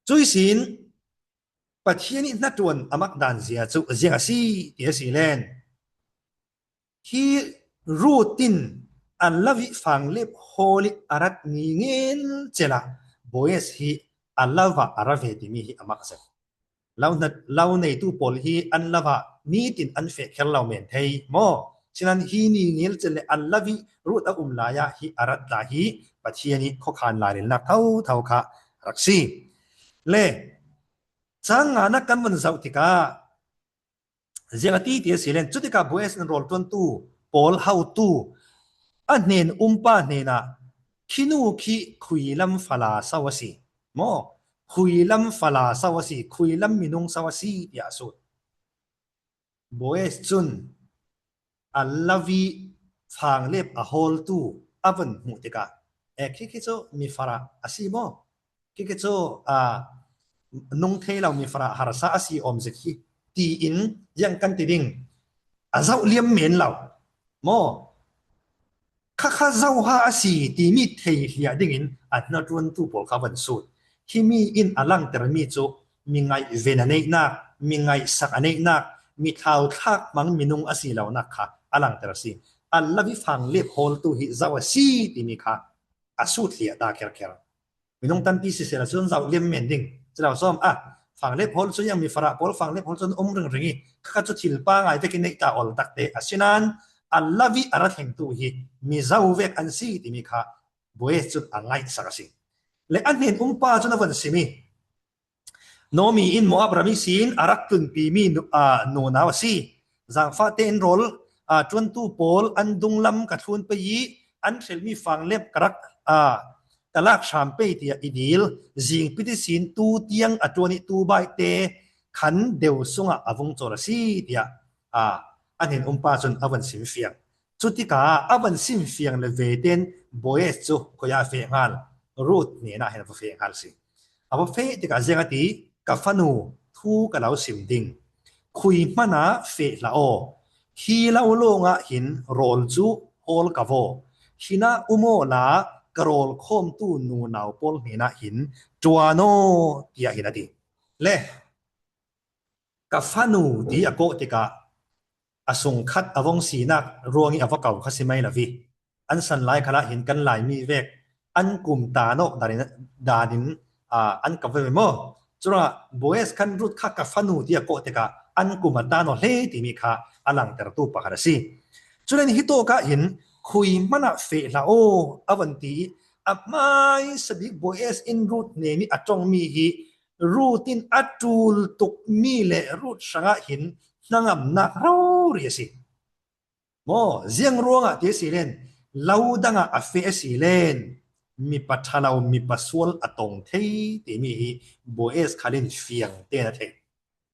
cuihsin Pathian i hnaṭuan a mak dan zia cu ziang a si ti a si len. Hi Ruth in a lo i fanglep hawl i a rat ni ngel cel ah Boaz hi a lo ah a ra ve timi hi a mak zet. Lo hna-, lo neitu pawl hi an lo ah nitin an feh kher lo men thei maw? Sinan hi ni ngel cel le a lo i Ruth a um lai ah hi a rat tla hi Pathian i khuakhan lailelnak thotho kha rak si. Le cang nganak kan von zoh tikah ziang a ti ti a si len, cutikah Boaz in rawl ṭuantu pawl hotu a hnen umpa hnenah, khi nu khi khuilam fala so a si maw? Khuilam fala so a si, khuilam minung so a si, tiah a sut. Boaz cun a lo i fanglep a hawltu a von hmuh tikah, e, khi khi cu mi farah a si maw? Khi khi cu, a, nung thei lo mi farah harsa a si awm zik hi, tiin ziang kan ti ding? A zoh liam men lo maw? Khakha zoha a si timi thei hliah dingin a hnaṭuantu pawl kha van sut. Himi in a langtermi cu mi ngaihven a neihnak, mi ngaihsak a neihnak, mi thlauthlak hmang minung a si lonak kha a langter a si. A lo i fanglep hawltu hi zo a si timi kha a sut hliah ta kherkher. Minung tampi siseh la cun zoh liam men ding. Cilo sawm a, fanglep hawl cu yang mi farah pawl fanglep hawl cun um ringring i, khakha cu thil pangai vekin neih ta awl takte a si nan, a lo i a ra thlengtu hi mi zo vek an si timi kha Boaz cun a ngaihsak a si. Le a hnen umpa cun a von sim i, Naomi in Moab ram ihsin a rak tlunpimi nu-, aa, nunau a si. Zaangfahte in rawl, aa, ṭuantu pawl an dunglam ka thlun pei i an hrelmi fanglep ka rak, aa, ka lak hram pei tiah i dil. Zingpit ihsin tu tiang a ṭuan i tu baihte khan deu sungah a vung cawl a si, tiah, aa, a hnen umpa cun a von simfiang. Cutikah a van simfiang le vetein Boaz cu khuiah a feh hngal? Ruth hnenah hin a va feh hngal si. A va feh tikah ziang a ti, ka fanu, thu ka lo sim ding. Khui hmanah feh hlah aw. Hi lo lawngah hin rawl cu hawl ka vaw. Hinah um awla ka rawl khawmtu nunau pawl hnenah hin ṭuan aw, tiah hin a ti. Le ka fanu ti a kawh tikah a sungkhat a vong sinak ruangih a va ko kha si mai lo vi. An san lai khalah hin kan Laimi vek an kum tan awk danin, danin, aa, an ka ve maw? Curuangah Boaz khan Ruth kha ka fanu ti a kawh tikah an kum a tan aw hle timi kha a langtertu pakhat a si. Culen hitawkah hin khui hmanah feh hlah aw a von ti i a hmaisa bik Boaz in Ruth hnen i a ṭongmi hi Ruth in a ṭul tukmi le Ruth hrangah hin hnangamnak rori a si. Maw, ziang ruangah ti a si len, lo dangah a feh a si len, mipa ṭha lo, mipa sual a tong thei timi hi Boaz khal in fiang tein a thei.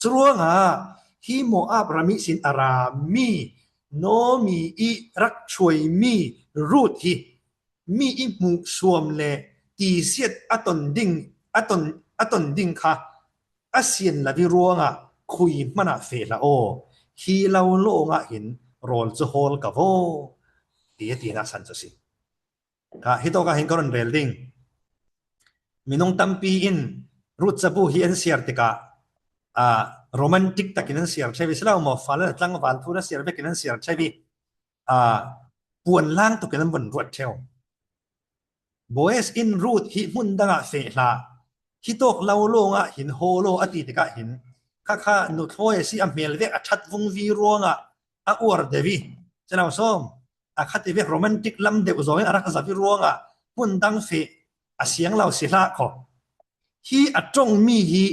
Curuangah hi Moab ram ihsin a rami Naomi i rak hruaimi Ruth hi mi i hmuhsuam le tisiat a ton ding, a ton, a ton ding kha a sian lo i ruangah khui hmanah feh hlah aw. Hi lo lawngah hin rawl cu hawl ka vaw, ti a tinak san cu si. Kha, hitawkah hin ka run rel ding. Minung tampi in Ruth cabu hi an siar tikah, aa, romantic takin an siar ṭheu i si lo maw, fale tlangval thu an siar vekin an siar ṭheu i, aa, puanlang tukin an vun ruat ṭheu. Boaz in Ruth hi hmun dangah feh hlah, Hitawk lo lawngah hin haw law a ti tikah hin kha kha nuthlawi a si a hmel vek a ṭhat vungvi ruangah a uar deuh i, chenau sawm a khati vek romantic lam deuh zawngin a rak zavi ruangah hmun dang feh a siang lo si hlah khaw. Hi a ṭongmi hi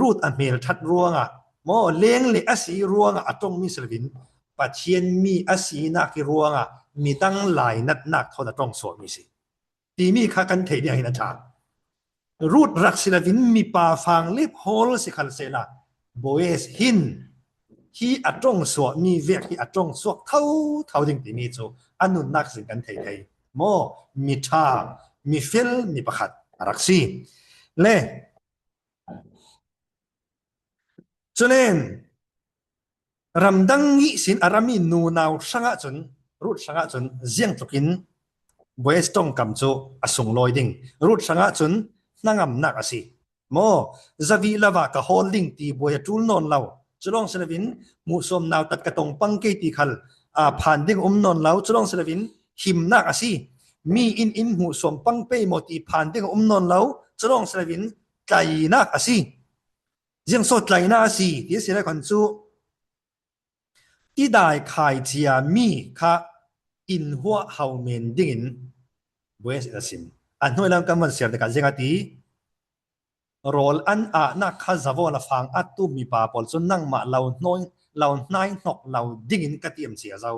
Ruth a hmel ṭhat ruangah maw, leng le a si ruangah a ṭongmi si lovin Pathian mi a sinak hi ruangah midang lainatnak thawn a ṭong suakmi si timi kha kan theih ding ahin a ṭha. Ruth rak si lovin mipa fanglip hawl si khal sehla Boaz hin hi a ṭong suakmi vek hi a ṭong suak thotho ding timi cu a nunnak zin kan thei thei. Maw, mi ṭha, mi fel, mi pakhat a rak si. Le culen ramdang ihsin a rami nunau hrangah cun, Ruth hrangah cun ziangtlukin Boaz ṭongkam cu a sunglawi ding. Ruth hrangah cun hnangamnak a si. Maw, zavi lova ka hawl ding ti buai a ṭul nawn lo. Culawng si lovin hmuhsuam nautat ka tong pang kei ti khal a phan ding a um nawn lo. Culawng si lovin himnak a si. Mi in in hmuhsuam pang pei maw ti phan ding a um nawn lo. Culawng si lovin tlainak a si. Ziangso tlainak a si ti a si lai khan cu tidai khaicia mi kha in huah ho men dingin Boaz in a sim. A hnuai lam kan van siar tikah ziang a ti, rawl an ahnak kha zavaw la fang a tu mipa pawl cun nangmah lo hnawi, lo hnai hnok lo dingin ka tiam cia zo.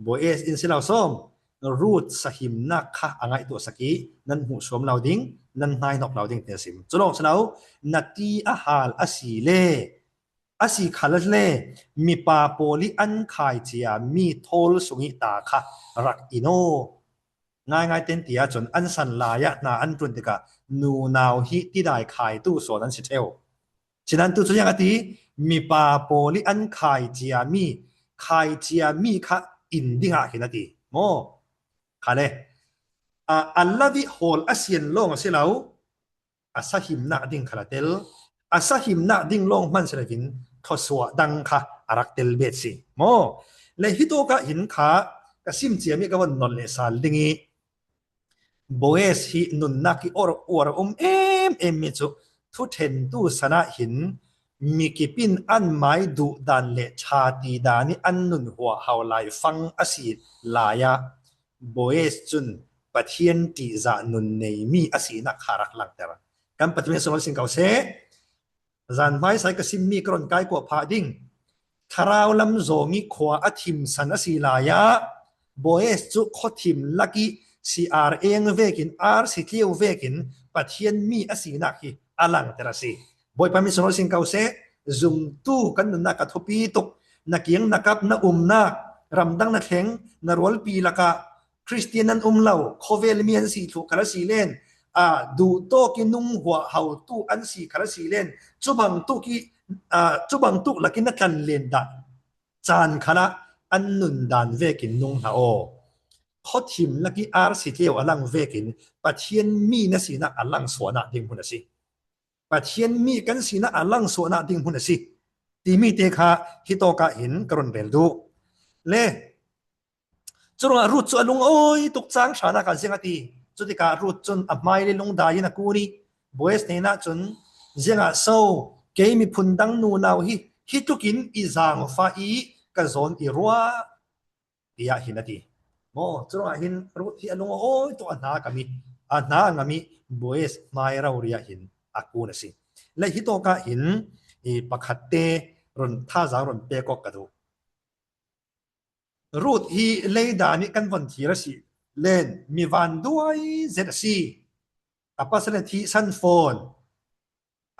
Boaz in si lo sawm, Ruth sahimnak kha a ngaihtuah sak i nan hmuhsuam lo ding, nan hnai hnok lo ding ti a sim. Culawng si lo, na ti a hal a si le, a si khal le mipa pawl i an khaicia mi thawl sung i ta kha rak in aw. Ngaingai ten ti ahcun an san lai ah hna an ṭun tikah nunau hi tidai khaitu sawn an si ṭheu. Sinan tu cu ziang a ti, mipa pawl i an khaicia mi, khaicia mi kha in dingah hin a ti. Maw? Khale. A, a lavi hawl a sian lawng a si lo. A sahimnak ding kha a tel. A sahimnak ding lawng hman si loin thawsuah dang kha a rak tel bet si. Maw? Le hitawkah hin kha ka sim ciami ka von nolh le sal ding i Boaz hi nunnak i or uar um em em mi cu thuṭhentu sanah hin mikip in an mai duh dan le ṭha ti dan i an nun huah hau lai fang a si lai ah Boaz cun Pathian ṭihzah nun neimi a sinak kha rak langter. Kan Pathian sunglawi sing ko seh. Zan hmaisa i ka simmi ka run kai kuah phah ding. Thlarau lam zawng i khua a thimsan a si lai ah Boaz cu khuathim lak i si ar eng vekin, ar si tleu vekin Pathian mi a sinak hi a langter a si. Bawipa min sunglawi sing ko seh. Zumtu kan nunnak a thupi tuk. Na kiang na kap, na umnak, ramdang na thleng, na rualpi lakah Khristian an um lo, khawvel mi an si thluh khal a si len, aa, duhtawk i nung huah hotu an si khal a si len, cubangtuk i, aa, cubangtuk lakin na tlan len dah caan khalah an nun dan vekin nung hna aw. Khuathim lak i ar si tleu a lang vekin Pathian mi na sinak a lang suahnak ding hmun a si. Pathian mi kan sinak a lang suahnak ding hmun a si timi te kha hitawkah hin ka run rel duh. Le curuangah Ruth cu a lungawi tuk cang hranak ah ziang a ti. Cutikah Ruth cun a hmailei lungdai in a kun i Boaz hnenah cun, "Ziangah so kei miphun dang nunau hi hi tlukin i zaangfah i ka zawn i ruah," tiah hin a ti. Maw, curuangah hin Ruth hi a lungawi tuk a hna a kam i, a hna a ngam i Boaz hmai rori ah hin a kun a si. Le hitawkah hin i pakhat te run thazaang run pek awk ka duh. Ruth hi leidan i kan von thir a si len mi vanduai zet a si. A pasal a thihsan fawn.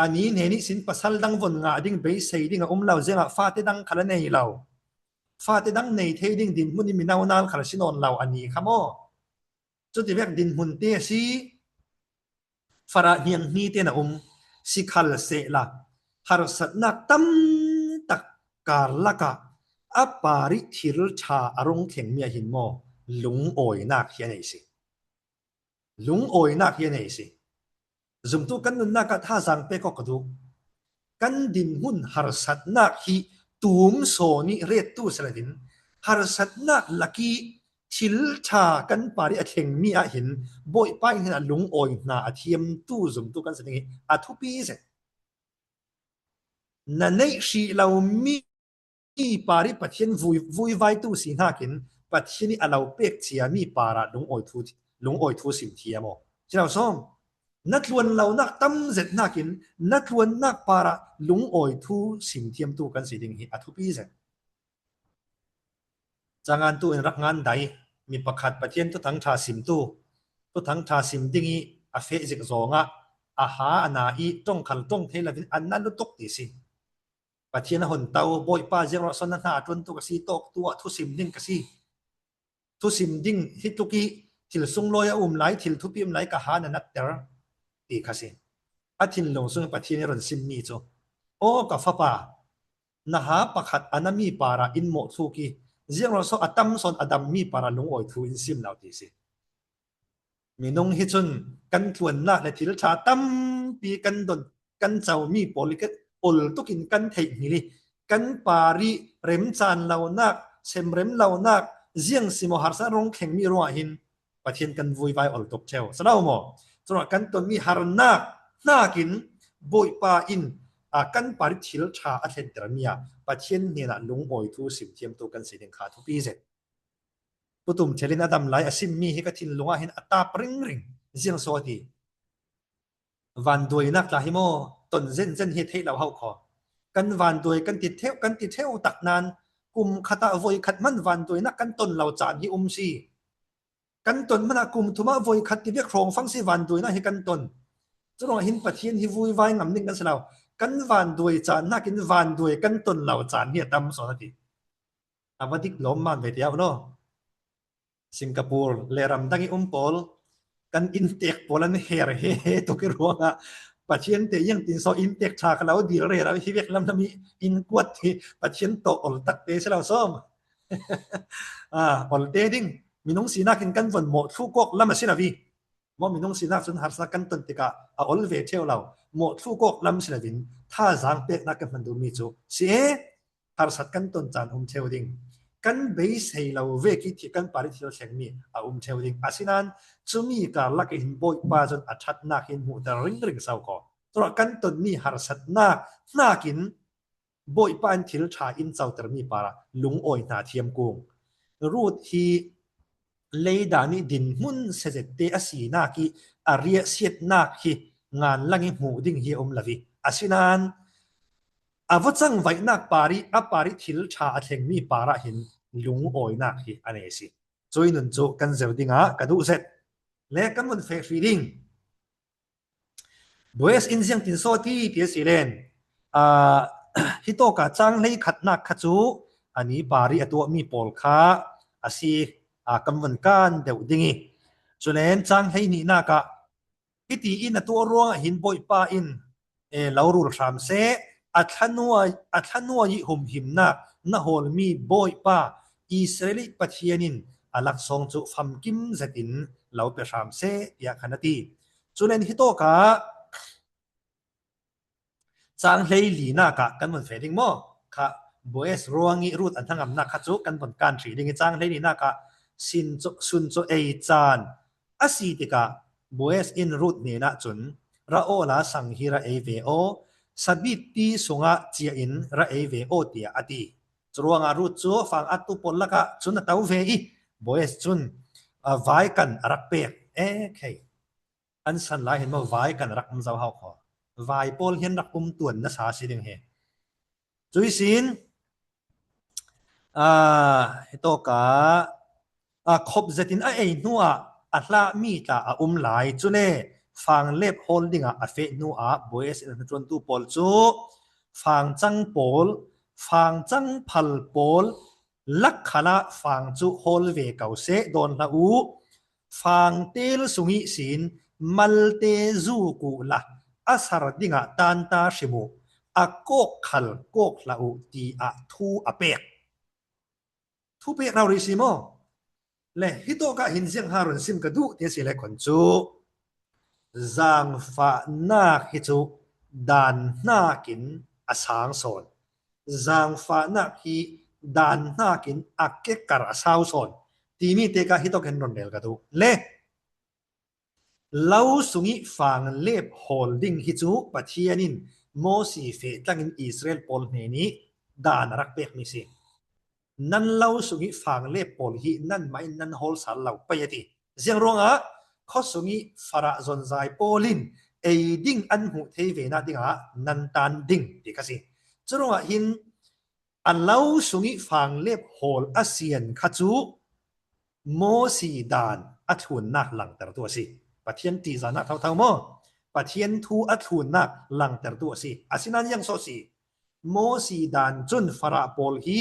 A ni hnen ihsin pasal dang von ngah ding beisei ding a um lo, ziangah fate dang khal a nei lo. Fate dang nei thei ding dinhmun i mino nal khal a si nawn lo a ni kha maw? Cuti vek dinhmun te a si. Farah hnianghni tein a um si khal sehla, harsatnak tam tak karlak ah a par i thil ṭha a rung thlengmi ah hin maw, lungawinak hi a nei si. Lungawinak hi a nei si. Zumtu kan nunnak ah thazaang pek awk ka duh. Kan dinhmun harsatnak hi tum sawn i rettu si loin, harsatnak lak i thil ṭha kan parih a thleng mi ah hin Bawipa in hin a lungawi hna a thiamtu zumtu kan si ding hi a thupi zet. Na neih hrih lo mi parih Pathian vui, vuivaitu si hnakin Pathian ih a lo pek cia mi parah lungawi thu, lungawi thu sim thiam aw. Silo sawm, na tluan lonak tam zet hnakin na tluannak parah lungawi thu sim thiamtu kan si ding hi a thupi zet. Cangan tu in rak ngan dai, mi pakhat Pathian thuthang ṭha simtu, thuthang ṭha sim ding ih a feh zik zawngah a ha a na ih ṭong khal ṭong thei loin a na lutuk ti si. Pathian a hun to, Bawipa ziang rawh sawn na hna a ṭuantu ka si, tawk tu ah thusim ding ka si. Thusim ding hi tluk ih thil sunglawi a um lai, thil thupi um lai ka ha na natter ti kha si. A thinlung sung Pathian ih run simmi cu, aw ka fapa, na ha pakhat a na mi parah in mawhthluk ih ziang rawh sawn a tam sawn a dam mi parah lungawi thu in sim lo ti si. Minung hi cun kan tluannak le thil ṭha tampi kan don, kan comi pawl ih kan ol tukin kan theih hngil ih kan parih remcaan lonak, semrem lonak, ziang si maw harsa rung thlengmi ruangah hin Pathian kan vuivai ol tuk ṭheu. Si lo maw? Curuangah kan tonmi harnak hnakin Bawipa in, aa, kan parih thil ṭha a thlentermi ah Pathian hnenah lungawi thu sim thiamtu kan si ding kha thupi zet. Pu Tum Ṭhel in a dam lai a simmi hi ka thinlung ah hin a tap ringring. Ziang so a ti. Vanduainak tla hi maw? Ton zenzen hi theih lo hauh kho. Kan vanduai kan ti theuh, kan ti theuh tak nan kum khat ah voi khat hman vanduainak kan ton lo caan hi um si. Kan ton hmanah kum thum ah voi khat ti vek hrawngfang si vanduainak hi kan ton. Curuangah hin Pathian hi vuivai ngam ding kan si lo. Kan vanduai caan hnakin vanduai kan ton lo caan hi a tam sawn a ti. A va dik lawm man ve tiah u law. Singapore le ramdang ih um pawl kan inntek pawl an her he he tuk ih ruangah Pathian te iang tin saw inntek ṭha kha lo dil rero hi vek lamlam ih innkuat hi Pathian tawh ol takte si lo sawm. Ah, olte ding minung sinak in kan von mawhthluk kawk lam a si lo vi. Maw minung sinak cun harsa kan ton tikah a ol ve ṭheu lo, mawhthluk kawk lam si loin thazaang peknak kan hman duhmi cu si e, harsat kan ton caan um ṭheu ding. Kan beisei lo vek ih thil kan parih thil thlengmi a um ṭheu ding. Asinain cumi karlak ah hin Bawipa cun a ṭhatnak hin hmuhter ringring so ko. Curuangah kan tonmi harsatnak hnakin Bawipa in thil ṭha in cotermi parah lungawi hna thiam kung. Ruth hi leidan ih dinhmun sezette a sinak ih a riahsiatnak hi ngan lang ih hmuh ding hi a um lo ih, asinain a va cangvaihnak parih a parih thil ṭha a thlengmi parah hin lungawinak hi a nei a si. Cuih nun cu kan zir dingah ka duh zet. Le kan vun feh hrih ding. Boaz in ziangtin saw ti ti a si len, aa, hitawk ah cang hleikhatnak kha cu a ni parih a tuahmi pawl kha a si, aa, kan vun kan deuh ding ih, culen cang hleihnihnak ah hiti in a tuah ruangah hin Bawipa in, ee, lo rul hram seh, a thlanuai, a thlanuai ih humhimnak na hawlmi Bawipa Israel ih Pathian in a laksawng cu famkim zetin lo pe hram seh, tiah khan a ti. Culen hitawk ah cang hleilinak ah kan vun feh ding maw? Kha Boaz ruang ih Ruth a hnangamnak kha cu kan vun kan hrih ding ih cang hleilinak ah sin cu, sun cu ei caan a si tikah Boaz in Ruth hnenah cun, "Ra awla sang hi ra ei ve aw, sabitti sungah cia in ra ei ve aw," tiah a ti. Curuangah Ruth cu fang attu pawl lakah cun a to ve ih Boaz cun, a, vai kan a rak pek. E, khei. An san lai hin maw vai kan rak um zo hau kho. Vai pawl hin rak um tuan nasa si ding hi. Cuih sin, aa, hitawk ah, aa, khop zetin a ei hnuah a hlahmi tla a um lai. Cule fang lep hawl dingah a feh hnuah Boaz in a hnaṭuantu pawl cu fangcang pawl, fangcang phal pawl, lak khalah fang cu hawl ve ko seh, dawn hlah uh. Fang tel sung ihsin malte zuk uh la, a sar dingah tanta hrim uh, a kawk khal kawk hlah uh, tiah thu a pek. Thu pek rori si maw? Le hitawk ah hin ziang ha run sim ka duh ti a si le khon cu zaangfahnak hi cu dan hnakin a sang sawn. Zaangfahnak hi dan hnakin a kekar a sau sawn. Timi te kha hitawk in rawn rel ka duh. Le, lo sungih fang lep hawl ding hi chu Pathian in Mosi feh tlangin Israel pawl hnenih dan a rak pek mi si. Nan lo sungih fang lep pawl hi nanmah in nan hawl sal lo pei a ti. Ziang ruangah khaw sungih Farah zonzai pawlin ei ding an hmuh thei vena dingah nan tan ding ti kha si. Churuangah hin a lo sungih fang lep hawl a sian kha chu Mosi dan a thlunnak langtertu a si. Pathian ṭihzahnak thauthau maw? Pathian thu a thlunnak langtertu a si. Asinan ziang saw si. Mosi dan cun Farah pawl hi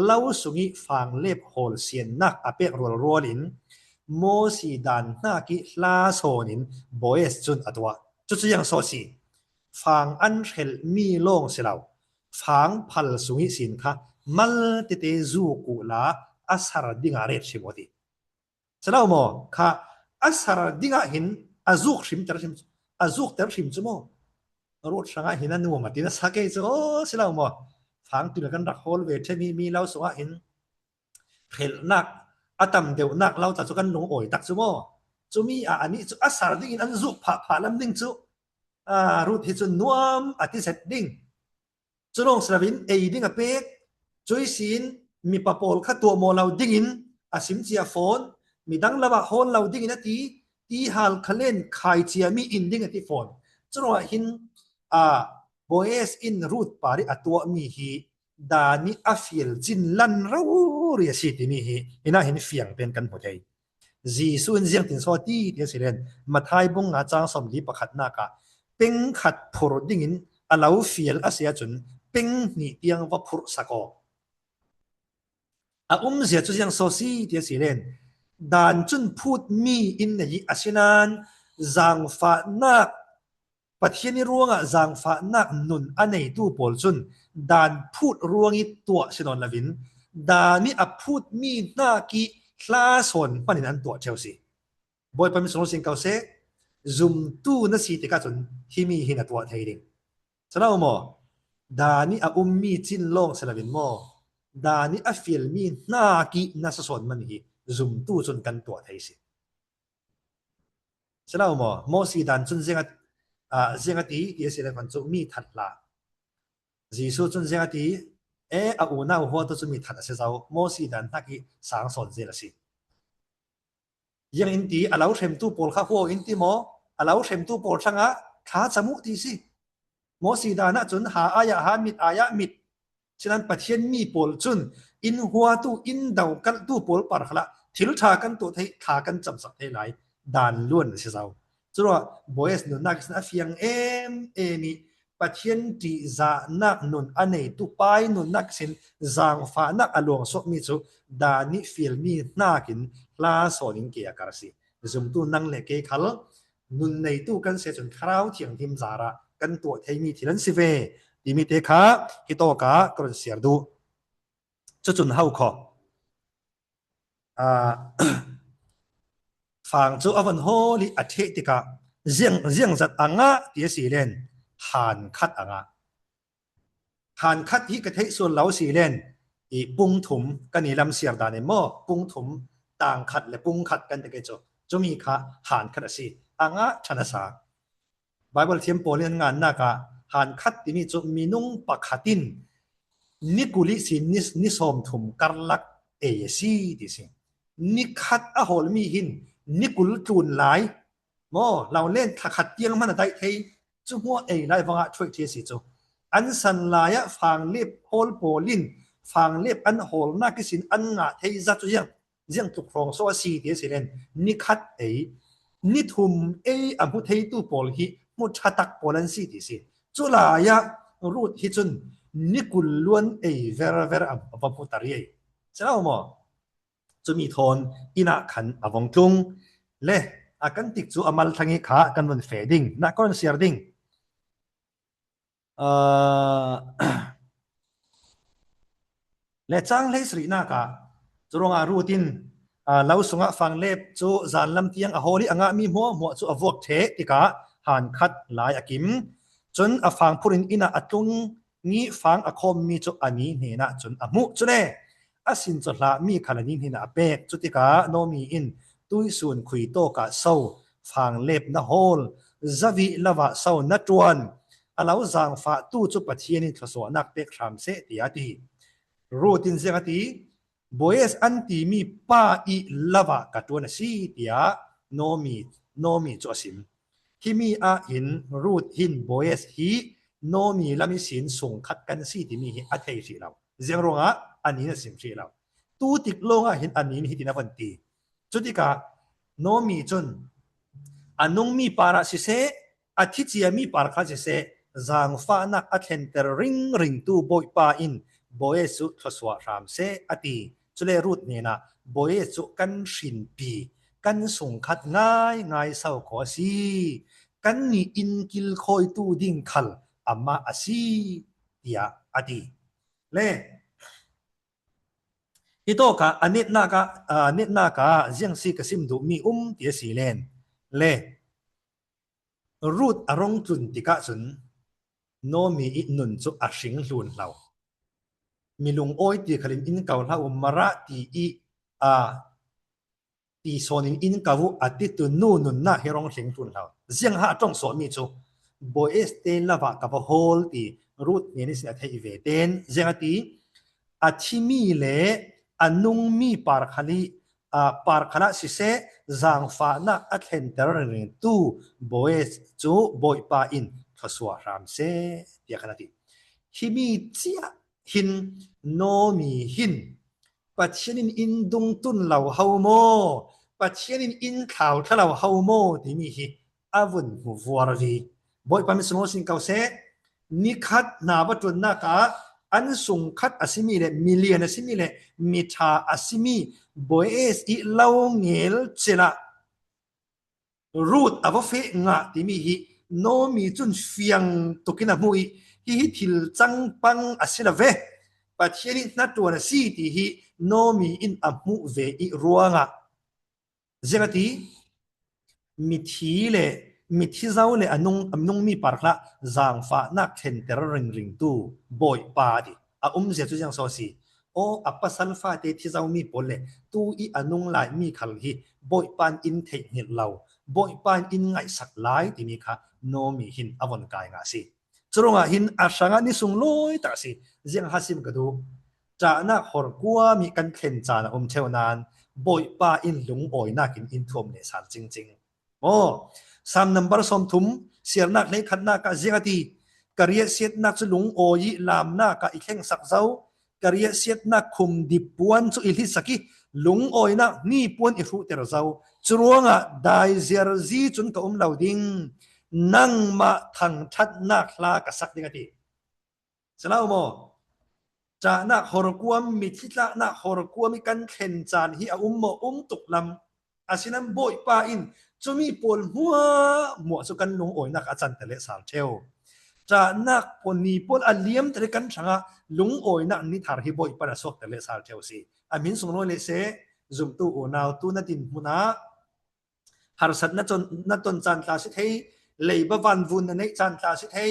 lo sungih fang lep hawl siannak a pek rualrualin Mosi dan hnakih hla sawnin Boaz cun a tuah. Cucu ziang saw si. Fang an hrelhmi lawng si lo. Fang phal sungih sin kha mal tete zuk uhla a sar dingah ret hrim aw ti. Si lo maw? Kha a sar dingah hin a zuk hrimter hrim, a zukter hrim cu maw? Ruth hrangah hin a nuam a tin a sa kei cu, aw, si lo maw? Fang tui kan rak hawl ve ṭhemi mi lo sungah hin hrelhnak a tam deuhnak lo tla cu kan lungawi tak cu maw? Cumi ah anih cu a sar dingin an zuk phah phah lam ding cu, aa, Ruth hi cun nuam a ti zet ding. Cu lawng si loin ei ding a pek, cuihsin mipa pawl kha tuahmawh lo dingin a sim cia fawn, midang lamah hawl lo dingin a ti, ti hal kha len khai ciami in ding a ti fawn. Curuangah hin, aa, Boaz in Ruth parih a tuahmi hi dan ih a fial cin lan rori a si timi hi hinah hin fiang pen kan hmu thei. Jesuh in ziangtin saw a ti ti a si len, Matthai bung nga cang sawmli pakhatnak ah peng khat phurh dingin a lo fial a si ahcun peng hnih tiang va phurh sak aw. A umzia cu ziang saw si ti a si len, dan cun phutmi in nei ih a si nain zaangfahnak Pathian ih ruangah zaangfahnak nun a neitu pawl cun dan phut ruangih tuah si nawn loin dan ih a phutmi hnakih hla sawn hmanin an tuah ṭheu si. Bawipa min sunglawi sin ko seh, zumtu na si tikah cun himi hi na tuah thei ding. Si lo maw? Dan ih a ummi cin lawng si loin maw? Dan ih a fialmi hnakih na sasawn man hi zumtu cun kan tuah thei si. Si lo maw? Mosi dan cun ziang a, aa, ziang a ti, ti a si le khan cu mi that hlah. Jesuh cun ziang a ti, e, a unau huatu cu mi that a si zo. Mosi dan hnak ih sang sawn zel a si. Ziang in ti, a lo hremtu pawl kha huau in ti maw? A lo hremtu pawl hrangah thla cam uh ti si. Mosi dan ahcun ha ai ah ha, mit ai ah mit. Sinan Pathian mi pawl cun inn huatu, inn dokalhtu pawl par khalah thil ṭha kan tuah thei, thla kan camsak thei lai. Dan luan a si zo. Curuah Boaz nunnak ihsin a fiang em em ih Pathian ṭihzahnak nun a neitu pai nunnak ihsin zaangfahnak a luangsuakmi cu dan ih fialmi hnakin hla sawn in ke a kar a si. Zumtu nang le kei khal nun neitu kan si ahcun Thlarau Thianghlim zarah kan tuah theimi thil an si ve timi te kha hitawk ah ka run siar duh. Cucun ho kho. Aa, fang cu a van hawl ih a ṭheh tikah ziang, ziangzat a ngah ti a si len han khat a ngah. Han khat hi ka theih sual lo si len i pung thum kan i lam siar dan in maw? Pung thum, tang khat le pung khat kan ti ke cu. Cumi kha han khat a si. A ngah ṭhan a sa. Baibal thiam pawl in an ngannak ah han khat timi cu minung pakhat in ni kul ihsin ni, ni sawmthum karlak ei a si ti si. Ni khat a hawlmi hin ni kul tlun lai maw, lo len thla khat tiang hman a daih thei, cu hmuah ei lai vangah thuaih ṭhi a si cu. An san lai ah fanglep hawl pawl in fanglep an hawlnak ihsin an ngah thei zat cu ziang, ziang tluk hrawng saw a si ti a si len ni khat ei, ni thum ei a hmu theitu pawl hi hmu ṭha tak pawl an si ti si. Cu lai ah Ruth hi cun ni kul luan ei verver a va hmuhter i ei. Si lo maw? Cumi thawn inn ah khan a vong tlung. Le, a kan tik cu a mal thlang i kha kan vun feh ding. Na kan siar ding. Aa, le cang hleisarihnak ah cu ruangah Ruth in, aa, lo sungah fanglep cu zanlam tiang a hawl i a ngahmi hmuahhmuah cu a vuak ṭheh tikah han khat lai a kim. Cun a fangphur in inn ah a tlung i fang a khawmmi cu a ni hnenah cun a hmuh. Cule a sin cawhlah mi khat a nin hin a pek. Cutikah Naomi in tuisun khui tawkah so fang lepna hawl, zavih lovah so na ṭuan, a lo zangfahtu cu Pathian in thluasuahnak pek hram seh, tiah a ti. Ruth in ziang a ti, Boaz an timi pa ih lovah ka ṭuan a si, tiah Naomi, Naomi cu a sim. Himi ah hin Ruth hin Boaz hi Naomi lam ihsin sungkhat kan si timi hi a thei hrih lo. Ziang ruangah a nin a sim hrih lo. Tu tik lawngah hin a nin hitin a von ti. Cutikah Naomi cun a nungmi parah siseh, a thi ciami par kha siseh, zangfahnak a thlenter ringringtu Bawipa in Boaz cu thluasuah hram seh, a ti. Cule Ruth hnenah, Boaz cu kan hrinpi, kan sungkhat ngaingai so kho a si. Kannih inn kilkhawitu ding khal amah a si, tiah a ti. Le hitawkah a netnak ah, a netnak ah ziang si ka sim duhmi um ti a si len. Le Ruth a rung tlun tikah cun Naomi ih nun cu a hring hlun hlo. Milung awi ti khalin in ko hlah u, Marah ti ih, a, ti sawnin in ko u a titu nu nunnak hi rung hring hlun hlo. Ziangha a ṭong suahmi cu Boaz te lovah ka va hawl ti Ruth hnen ihsin a theih ve ten ziang a ti, a thimi le a nungmi par khal ih, aa, par khalah siseh, zangfahnak a thlenter ringringtu Boaz cu Bawipa in thluasuah hram seh, tiah khan a ti. Himi ciah hin Naomi hin Pathian in in dungtun lo ho maw, Pathian in in thlauthla lo ho maw timi hi a vun hmu vuarvi. Bawipa min sunglawi sin ko seh, nikhat hna va ṭuannak ah an sungkhat a simi le milian a simi le miṭha a simi Boaz ih lo ngel celah Ruth a va feh ngah timi hi Naomi cun fiang tukin a hmuh ih, hihi thil cangpang a si lo ve, Pathian ih hnaṭuan a si ti hi Naomi in a hmuh ve ih ruangah ziang a ti, mithi le mithi zo le a nung, a nungmi par khal ah zangfahnak thlenter ringringtu Bawipa a ti. A umzia cu ziang so a si. Aw, a pasal fate thi zomi pawl le tu ih a nung laimi khal hi Bawipa in in theih hngilh lo, Bawipa in in ngaihsak lai timi kha Naomi hin a von kai ngah a si. Curuangah hin a hrangah ni sunglawi tak a si. Ziang ha sim ka duh. Ṭahnak horkuam ih kan thlen caan a um ṭheu nain Bawipa in lungawinak in in thuam leh sal cingcing. Aw, Sam number sawmthum, siarnak hleikhatnak ah ziang a ti, ka riahsiatnak cu lungawi ih lamnak ah i thlengsak zo, ka riahsiatnak khumdip puan cu i hlitsak ih lungawinak hnipuan i hruhter zo. Curuangah dai ziarzi cun ka um lo ding, nangmah thangṭhatnak hla ka sak ding a ti. Si lo maw? Ṭahnak horkuam, mithi tlahnak horkuam ih kan thlen caan hi a um maw? Um tuk lam. Asinan Bawipa in cumi pawl hmuahhmuah cu kan lungawinak a canter leh sal ṭheu. Ṭahnak pawl, ni pawl a liamter ih kan hrangah lungawinak ni thar hi Bawipa in a suakter leh sal ṭheu a si. A hmin sunglawi leh seh, zumtu unau tu na dinhmun ah harsat na ton, na ton caan tla si thei, leiba vanvun na neih caan tla si thei,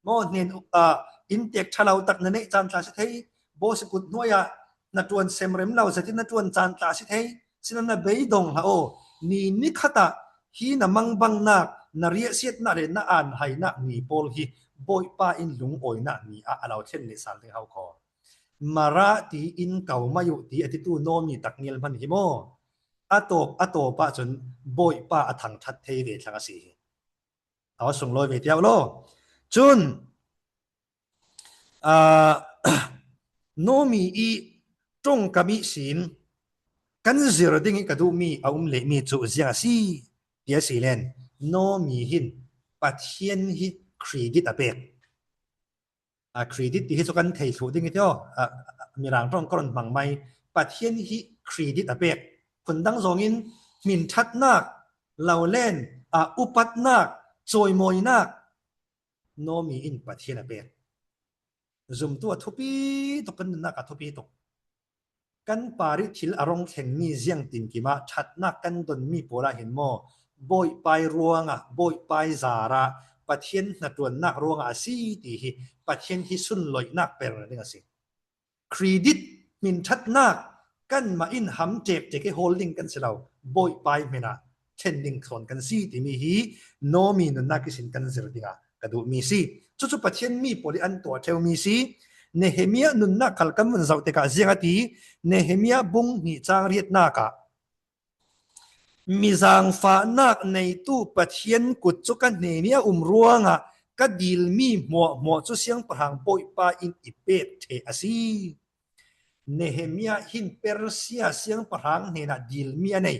maw hnen, ah, inntek ṭha lo tak na neih caan tla si thei, bawsi kut hnuai ah hnaṭuan sem rem lo zetin na ṭuan caan tla si thei, sinan na beidong hlah aw. Ni nikhat ah hi na mangbangnak, na riahsiatnak le na anhainak ni pawl hi Bawipa in lungawinak ni ah a lo thlen leh sal ding ho khaw. Marah ti in ko mai uh ti a titu Naomi tak ngial hman hi maw? A tawp, a tawp ahcun Bawipa a thangṭhat thei ve thlang a si hi. A sunglawi ve tiau law. Cun, aa, Naomi ih ṭongkam ihsin kan zir ding ih ka duhmi a um lehmi cu ziang a si ti a si len, Naomi hin Pathian hi credit a pek. A, credit ti hi cu kan thei thluh ding i ti aw. A, Mirang ṭong ka run hmang mai. Pathian hi credit a pek. Phundang zawngin hminṭhatnak, lo len, a, upatnak, cawimawinak Naomi in Pathian a pek. Zumtu a thupi tuk, kan nunnak a thupi tuk. Kan parih thil a rung thlengmi ziangtinkim ah ṭhatnak kan donmi pawl ah hin maw, Bawipai ruangah, Bawipai zarah, Pathian hnaṭuannak ruangah a si ti hi Pathian hi sunloihnak per ding a si. Credit hmin ṭhatnak kanmah in ham ṭekṭek i hawl ding kan si lo, Bawipa ih hminah thlen ding thawn kan si timi hi Naomi nunnak ihsin kan zir dingah ka duhmi si. Cucu Pathian mi pawl ih an tuah ṭheumi si. Nehemiah nunnak khal kan vun zoh tikah ziang a ti? Nehemiah bung hnih cang riatnak ah, mi zaangfahnak neitu Pathian kut cu ka hnenih a um ruangah ka dilmi hmuahhmuah cu siangpahrang Bawipa in i pek ṭheh a si. Nehemiah hin Persia siangpahrang hnenah dilmi a nei.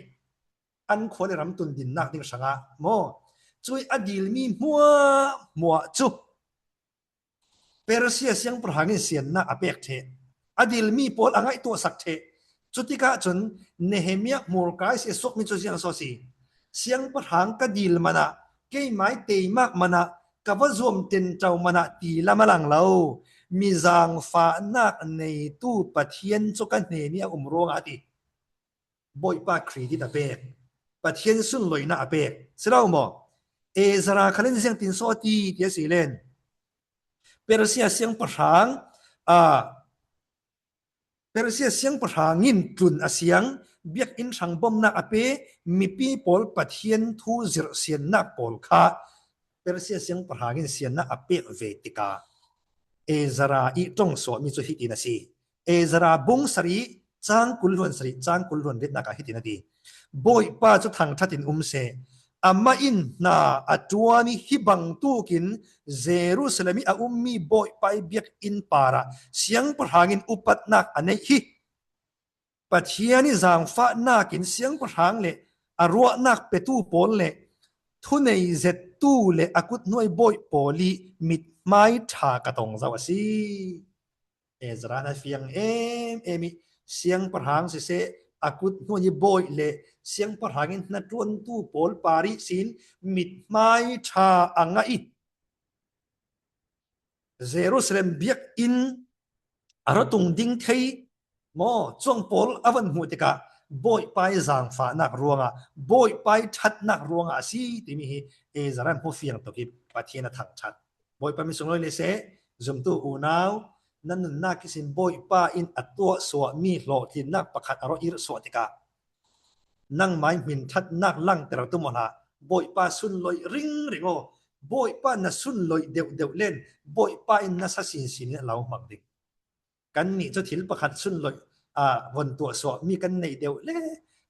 An khua le ram tundinnak ding hrangah maw, cuih a dilmi hmuahhmuah cu Persia siangpahrang in siannak a pek ṭheh, a dilmi pawl a ngaihtuahsak ṭheh. Cutikah cun Nehemiah hmurka ihsi a suakmi cu ziang so si? Siangpahrang ka dil manah, keimai teimak manah, ka va zuam ṭenṭo manah ti lam a lang lo. Mi zaangfahnak neitu Pathian cu ka hnenih a um ruangah a ti. Bawipa credit a pek, Pathian sunloihnak a pek si lo maw? Ezra khal in ziangtin so a ti ti a si len, Persia siangpahrang, a, Persia siangpahrang in tlun a siang, biakinn hrang bomnak a pe, mipi pawl Pathian thu zirh siannak pawl kha Persia siangpahrang in siannak a pek ve tikah Ezra ih ṭongsuahmi cu hitin a si. Ezra bung sarih, cang kul hluan sarih, cang kul hluan riatnak ah hitin a ti: Bawipa cu thangṭhat in um seh. Amah in hna a ṭuan ih hi bangtuk in Jerusalem ih a ummi Bawipa ih biakinn parah siangpahrang in upatnak a neih hi. Pathian ih zaangfahnak in siangpahrang le a ruahnak petu pawl le thunei zettu le a kut hnuai bawi pawl ih mithmai ṭha ka tong zo a si. Ezra na fiang em em ih siangpahrang siseh, a kut hnuai ih bawi le siangpahrang in hnaṭuantu pawl par ihsin mithmai ṭha a ngah ih Jerusalem biakinn a ra tung ding thei maw, cuang pawl a van hmuh tikah Bawipa ih zaangfahnak ruangah, Bawipa ih ṭhatnak ruangah a si timi hi Ezra in hmu fiang tuk ih Pathian a thangṭhat. Bawipa mi sunglawi le seh, zumtu unau, na nunnak ihsin Bawipa in a tuahsuahmi hlawhtlinnak pakhat a rawh irhsuah tikah nangmai hmin ṭhatnak langter tu maw hlah. Bawipa sunloih ringring aw. Bawipa na sunloih deuhdeuh len Bawipa in na sa sinsin in a lo hmang ding. Kannih cu thil pakhat sunloih, aa, von tuahsuahmi kan neih deuh le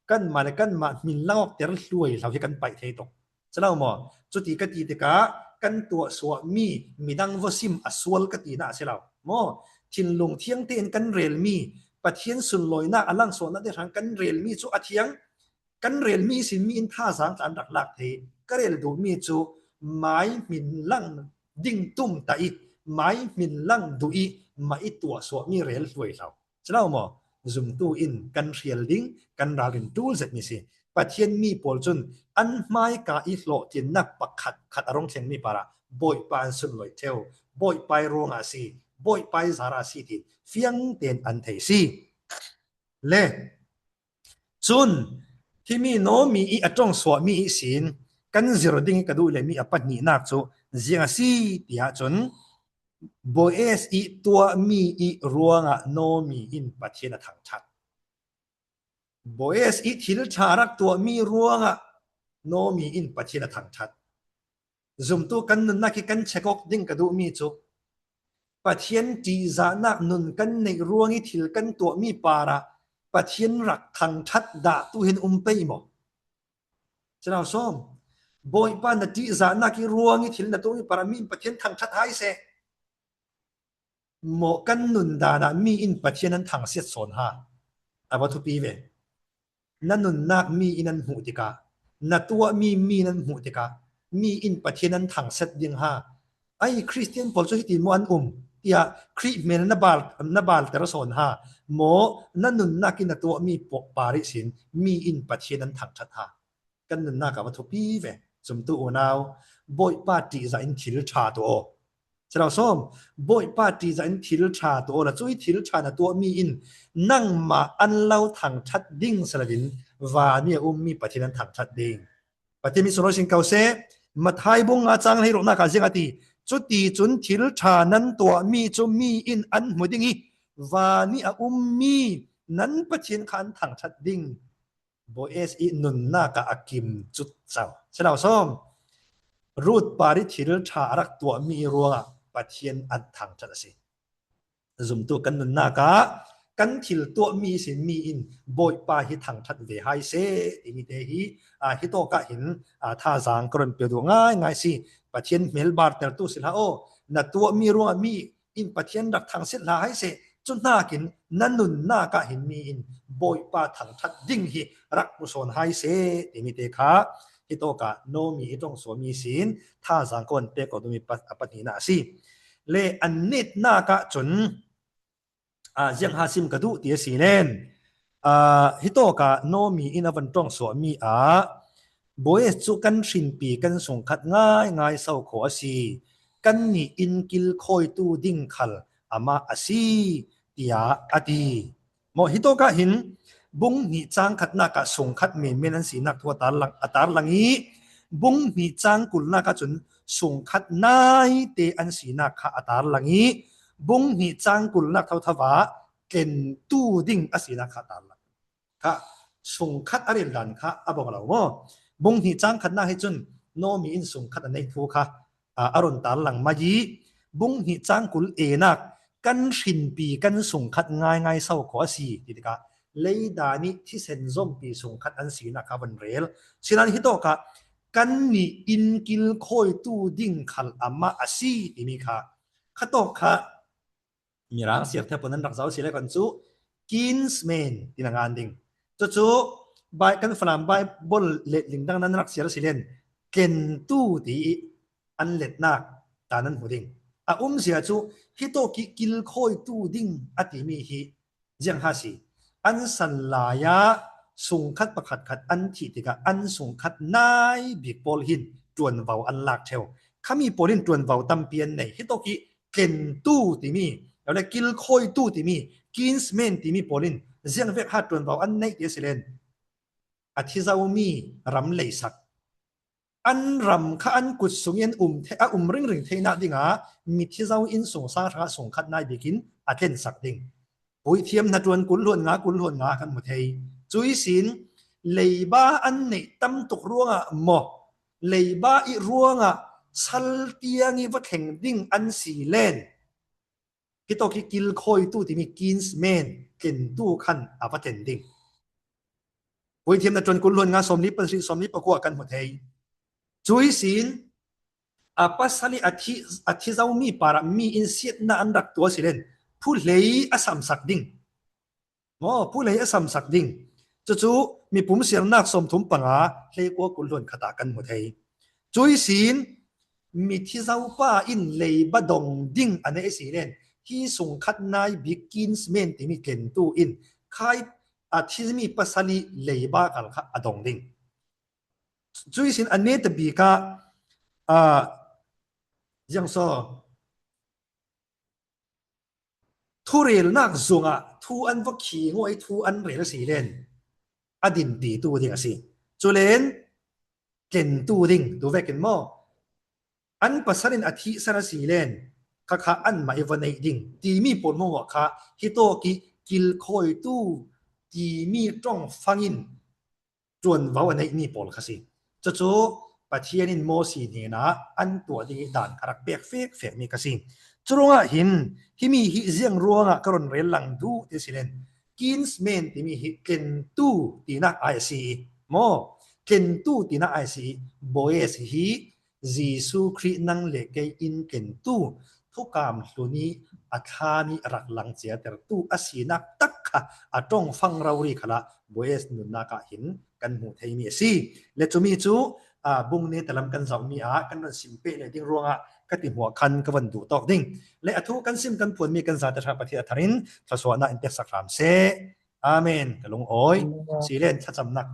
kanmah le kanmah hmin langawkter hluai hlo hi kan paih thei tuk. Si lo maw? Cuti ka ti tikah kan tuahsuahmi midang vawsim a sual ka tinak a si lo maw? Thinlung thiang tein kan relmi, Pathian sunlawinak a langsuahnak te hrang kan relmi cu a thiang. Kan relmi sin mi in thazaang tla an rak lak thei. Ka rel duhmi cu mai hmin lang ding tum ta ih, mai hmin lang duh ih mah ih tuahsuahmi rel hluai hlo. Si lo maw? Zumtu in kan hrial ding, kan ralrin ṭul zetmi si. Pathian mi pawl cun an hmaika ih hlawhtlinnak pakhat khat a rung thlengmi parah Bawipa an sunloih ṭheu, Bawipa ih ruangah a si, Bawipa ih zarah a si ti fiang tein an thei si. Le cun himi Naomi ih a ṭongsuahmi ihsin kan zir ding ih ka duh le mi a pahnihnak cu ziang a si tiah cun Boaz ih tuahmi ih ruangah Naomi in Pathian a thangṭhat. Boaz ih thil ṭha rak tuahmi ruangah Naomi in Pathian a thangṭhat. Zumtu kan nunnak ih kan check awk ding ka duhmi cu Pathian ṭihzahnak nun kan neih ruang ih thil kan tuahmi parah Pathian rak thangṭhat dah tu hin um pei maw? Cunau sawm. Bawipa na ṭihzahnak ih ruang ih thil na tuahmi parah mi in Pathian thangṭhat hai seh. Maw kan nun dan ah mi in Pathian an thangsiat sawn ha. A va thupi ve. Na nunnak mi in an hmuh tikah, na tuahmi mi in an hmuh tikah, mi in Pathian an thangsiat ding ha. Ai, Khristian pawl cu hiti maw an um, tiah Khrih hmel na bal, na balter sawn ha. Maw na nunnak in na tuahmi pawh par ihsin mi in Pathian an thangṭhat ha. Kan nunnak ah va thupi ve. Zumtu unau, Bawipa ṭihzah in thil ṭha tuah aw. Si lo sawm, Bawipa ṭihzah in thil ṭha tuah aw la, cuih thil ṭha na tuahmi in nangmah an lo thangṭhat ding si loin vani a ummi Pathian an thangṭhat ding. Pathian mi sunglawi sin ko seh, Matthai bung nga cang hleiruknak ah ziang a ti. Cuticun thil ṭha nan tuahmi cu mi in an hmu ding ih Van ih a um mi nan Pathian kha an thangṭhat ding. Boaz ih nunnak ah a kim cut cau. Sinau sawm. Ruth par ih thil ṭha a rak tuahmi ruangah Pathian an thangṭhat a si. Zumtu kan nunnak ah kan thil tuahmi sin mi in Bawipa hi thangṭhat ve hai seh timi te hi, aa, hitawk ah hin, aa, thazaang ka run pia duh ngaingai si. Pathian hmelbartertu si hlah aw, na tuahmi ruangah mi in Pathian rak thangsit hlah hai seh. Cu hnakin na nunnak ah hin mi in Bawipa thangṭhat ding hi rak hmuhsawn hai seh timi te kha hitawk ah Naomi ih ṭongsuahmi sin thazaang ka run pek awk duhmi pa-, a pahnihnak a si. Le an netnak ah cun, aa, ziangha sim ka duh ti a si len, aa, hitawk ah Naomi in a van ṭongsuahmi ah Boaz cu kan hrinpi kan sungkhat ngaingai so khaw a si. Kannih inn kilkhawitu ding khal amah a si, tiah a ti. Maw, hitawk ah hin bung hnih cang khatnak ah sungkhat menmen an sinak thu a tarlang, a tarlang ih bung hnih cang kulnak ah cun sungkhat naite an sinak kha a tarlang ih bung hnih cang kulnak thotho ah tlentu ding a sinak kha a tarlang. Kha sungkhat a ril dan kha a bawk lo maw? Bung hnih cang khatnak hi cun Naomi in sungkhat a neih thu kha, aa, a run tarlang mai ih bung hnih cang kul enak kan hrinpi kan sungkhat ngaingai so khaw a si ti tikah leidan ih thisen zompi sungkhat an sinak kha a van rel. Sinan hitawk ah kannih inn kilkhawitu ding khal amah a si timi kha khatawk kha Mirang siarthei pawl nan rak zoh si le kan cu kinsmen ti na ngan ding. Cucu bai-, kan Falam Baibal letling dang nan rak siar si len tlentu ti ih an letnak ta nan hmu ding. A umzia cu hitawk ih kilkhawitu ding a timi hi ziangha si. An san lai ah sungkhat pakhatkhat an thih tikah an sungkhat nai bik pawl hin ṭuanvo an lak ṭheu. Khami pawl in ṭuanvo tampi an nei. Hitawk ih tlentu timi, le kilkhawitu timi, kinsmen timi pawl in ziangvek ha ṭuanvo an neih ti a si len a thi zomi ram leisak. An ram kha an kut sung in um the-, a um ringring theinak dingah mithizo innsungsang hrangah sungkhat nai bikin a tlensak ding. Puithiam hnaṭuan kul hluan nga, kul hluan nga kan hmu thei. Cu ihsin leiba an neih tam tuk ruangah maw, leiba ih ruangah sal tiang ih va thleng ding an si len hitawk ih kilkhawitu timi kinsmen tlentu khan a va tlen ding. Puithiam hnaṭuan kul hluan nga, sawmli pasarih, sawmli pakua kan hmu thei. Cu ihsin a pasal ih a thi, a thi zomi parah mi in siatnak an rak tuah si len phuhlei a samsak ding. Maw, phuhlei a samsak ding. Cucu mipum siarnak sawmthum panga, hleikua kul hluan khat ah kan hmu thei. Cu ihsin mithizo pa in leiba dong ding a neih a si len hi sungkhat nai bik kinsmen timi tlentu in khai a thimi pasal ih leiba kal kha a dong ding. Cu ihsin a netabik ah, aa, ziangso thurelnak zungah thu an va khi ngawh ih thu an rel a si len a dinpitu ding a si. Culen tlentu ding tu vekin maw, an pasal in a thihsan a si len kha kha anmah ih va neih ding timi pawl hmuahhmuah kha hitawk ih kilkhawitu timi ṭongfang in ṭuanvo a neihmi pawl kha si. Cucu Pathian in Mosi hnenah an tuah ding ih dan kha rak pek fekfekmi kha si. Curuangah hin himi hi ziang ruangah ka run rel lang duh ti si len kinsmen timi hi tlentu tinak ai a si ih maw, tlentu tinak ai a si ih Boaz hi Jesuh Khrih nang le kei in tlentu thukam hlun ih a thlan ih rak lang ciatertu a sinak tak kha a ṭongfang rori khalah Boaz nunnak ah hin kan hmuh theimi a si. Le cumi cu, aa, bung neta lam kan zohmi ah kan run sim peh leh ding ruangah ka ti hmuah khan ka van duh tawk ding. Le a thu kan sim kan phuanmi kan zate ṭha Pathian a tharin thluasuahnak in peksak hram seh. Amen. Ka lungawi. Amen. Si len thlacamnak